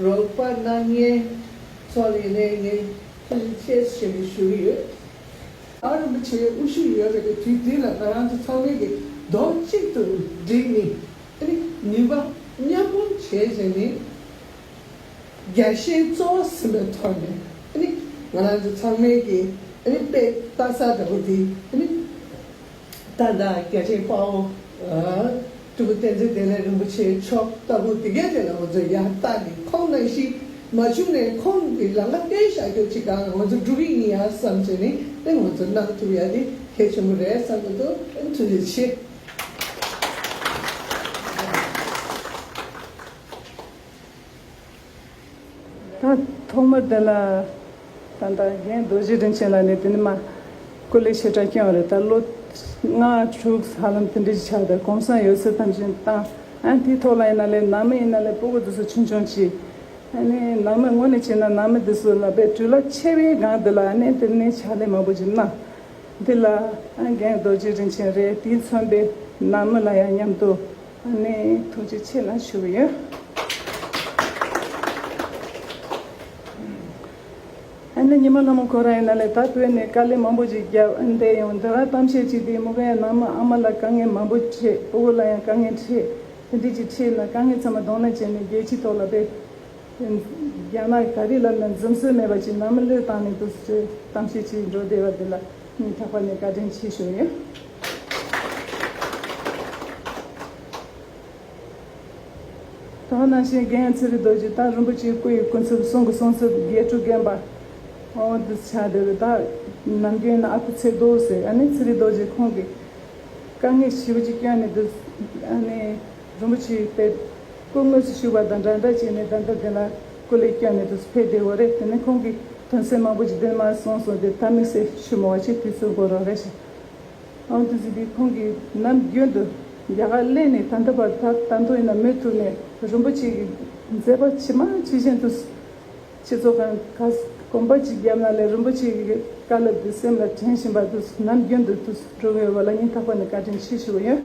རོགས་པ་གནང་མཁན་ཚོ་ལ་ནས་ངས་ཐུགས་རྗེ་ཆེ་ཟེར་ནས་ཞུ་གི་ཡོད། ཨ། རིན་པོ་ཆེ་དབུ་བཞུགས་ཡོད་པའི་དུས་འདི་ལ་ང་རང་ཚོ་ཚང་མས་ཀྱི་རྡོག་གཅིག་ཏུ་བསྒྲིལ་ནས་ཨ་ནི་ནུས་པ་མཉམ་སྤུངས་བྱས་བྱས་ནས། རྒྱལ་ཞེན་གཙོ་བོ་ཟིན་པའི་ཐོག་ནས་ཨ་ནི་ང་རང་ཚོ་ཚང་མས་ཀྱི་ཨ་ནི་དཔེ་ལྟ་ས་འདྲ་བོ་འདི་ཨ་ནི་ད་ལྟ་རྒྱལ་ཆེན་དཔའ་བོ་ཨ་སྤྲུལ་སྐུ་བསྟན་འཛིན་བདེ་ལེགས་རིན་པོ་ཆེ་མཆོག་ལྟ་བུ་དེ་གའི་དེ་ལ་ང་ཚོ་ཡར་བལྟ་ནས་ཁོང་ནང་བཞིན་མ་བྱུང་ནས་ཁོང་གི་ལམ་ཁ་བསྟན་བཞག་རྒྱུ་ཅིག་གང་ང་ཚོ་འགྲུབ་ཀྱི་ཡིན་ཡ་བསམ་བྱས་ནས་ཨ་ནི་ང་ཚོ་གནང་ཐུབ་ཡ་དེ་གལ་ཆེན་པོ་རེད་བསམ་གྱི་འདུག་ཨ་ནི་ཐུགས་རྗེ་ཆེ། ད་ཐོག་མར་དེ་ལ་ད་ལྟ་རྒན་རྡོ་རྗེ་རིན་ཆེན་ལགས་ནས་དེ་ནི་མ་སྐུ་ལས་ཆེ་དྲགས་བསྐྱོན་པ་རེད། ད་ལོ་ལྔ་དྲུག་ཧ་ལམ་དེ་འདྲ་ཞིག་ཆགས། ད་གུང་སེང་ཡོད་ཚད་ཐམས་ཅད་བཏང་། ཨ་དེའི་ཐོག་ལ་ཡིན་ན་ལས་ནང་མི་ཡིན་ན་ལས་སྤུ་གུ་དེ་ཚོ་ཆུང་ཆུང་ཅིག་ཨ་ནི་ནང་མི་ངོས་ནས་བྱས་ན་ནང་མི་དེ་ཚོ་ལ་དཔེ་གྲོས་ལ་ཆེ་བའི་སྒང་དེ་ལ་ཨ་ནི་དེ་ནས་ཕྱག་ལས་མང་པོ་ཅིག་གནང་། འདི་ལ་ཨ་རྒན་རྡོ་རྗེ་རིན་ཆེན་རེད། དེས་མཚོན་པའི་ནང་མི་ལ་ཡང་མཉམ་དུ་ཨ་ནི་ཐུགས་རྗེ་ཆེ་ལ་ཞུ་གི་ཡོད། ཨ་ནི་ཉི་མ་ལྷ་མོ་ཁོ་རང་ཡིན་ན་ལས་ད་བོད་ནས་དཀའ་ལས་མང་པོ་ཅིག་བརྒྱབ། ཨ་ནི་དེ་ཡང་འདི་ར་གཏམ་བཤད་ཅིག་དེ་མོ་ག་ཡང་ནང་མི་ཨ་མ་ལ་དཀའ་ངལ་མང་པོ་འཕྲད། སྤུ་གུ་ལ་ཡང་དཀའ་ངལ་འཕྲད། དེ་འདྲ་ཅིག་འཕྲད་ན་དཀའ་ངལ་ཚང་མ་གདོང་ལེན་བྱས་ནས་རྒྱལ་སྤྱིའི་ཐོག་ལ་དཔེ་རྒྱ་ནག་ག་རེ་ལབ་ན་འཛེམ་ཟོན་མེད་པ་ཅིག་ནང་མི་བློས་བཏང་ནས་འདུག་ཟེར་གཏམ་བཤད་ཅིག་འགྲོ་བསྡད་པ་འདི་ལ་སྙིང་ཐག་པ་ནས་བཀའ་དྲིན་ཆེ་ཞུ་ཡོད། དེ་ནང་བཞིན་རྒན་ཚེ་རིང་རྡོ་རྗེ་ད་རིན་པོ་ཆེའི་སྐུ་ཡི་སྐུ་ཚབ་གསུང་གི་གསུང་ཚབ་དགེ་ཕྲུག་རྒན་པ་ འོ་འདི་ཆ་དེ་རེད། ད་ནམ་རྒྱུན་ན་ཨ་ཁུ་ཚེ་རྡོ་ཟེར། ཨ་ནི་ཚེ་རིང་རྡོ་རྗེ་ཁོང་གིས་དཀའ་ངལ་ཞེ་པོ་ཅིག་བསྐྱོན་ནས་འདུག་ཨ་ནི་རིན་པོ་ཆེ་དཔེ་སྐུ་དངོས་སུ་ཞུ་བ་དང་འདྲ་འདྲ་བྱས་ནས་ད་ལྟ་དེ་ལ་སྐུ་ལས་བསྐྱོན་ནས་འདུག་ཕེབས་བསྡད་ཡོད་རེད། དེ་ནས་ཁོང་གིས་དོན་ཚན་མང་པོ་ཅིག་འདི་མར་གསུངས་སོང་། དེ་ད་དམིགས་བསལ་ཞུ་མི་དགོས་པ་བྱས། དུས་ཚོད་འགོར་རོགས་རེད་ཤག་ཨང་དུ་ཟི་དེ་ཁོང་གིས་ནམ་རྒྱུན་དུ་རྒྱ་གར་སླེབས་ནས་ད་ལྟ་བར། ད་ད་དུང་ཡིན་ན་མུ་མཐུད་ནས་རིན་པོ་ཆེ་གི་མཛད་པ་ཇི་མ་ཇི་བཞིན་དུ་སྤྱི་ཚོགས་ཁང་ཁ་གོམ་པ་གཅིག་བརྒྱབ་ན་ལས་རིན་པོ་ཆེ་གི་བཀའ་སློབ་དེ་སེམས་ལ་དྲན་བཞིན་པ་དུ་ནམ་རྒྱུན་དུ་དུ་འགྲོ་གི་ཡོད་པ་ལ་སྙིང་ཐག་པ་ནས་བཀའ་དྲིན་ཆེ་ཞུ་གི་ཡོད།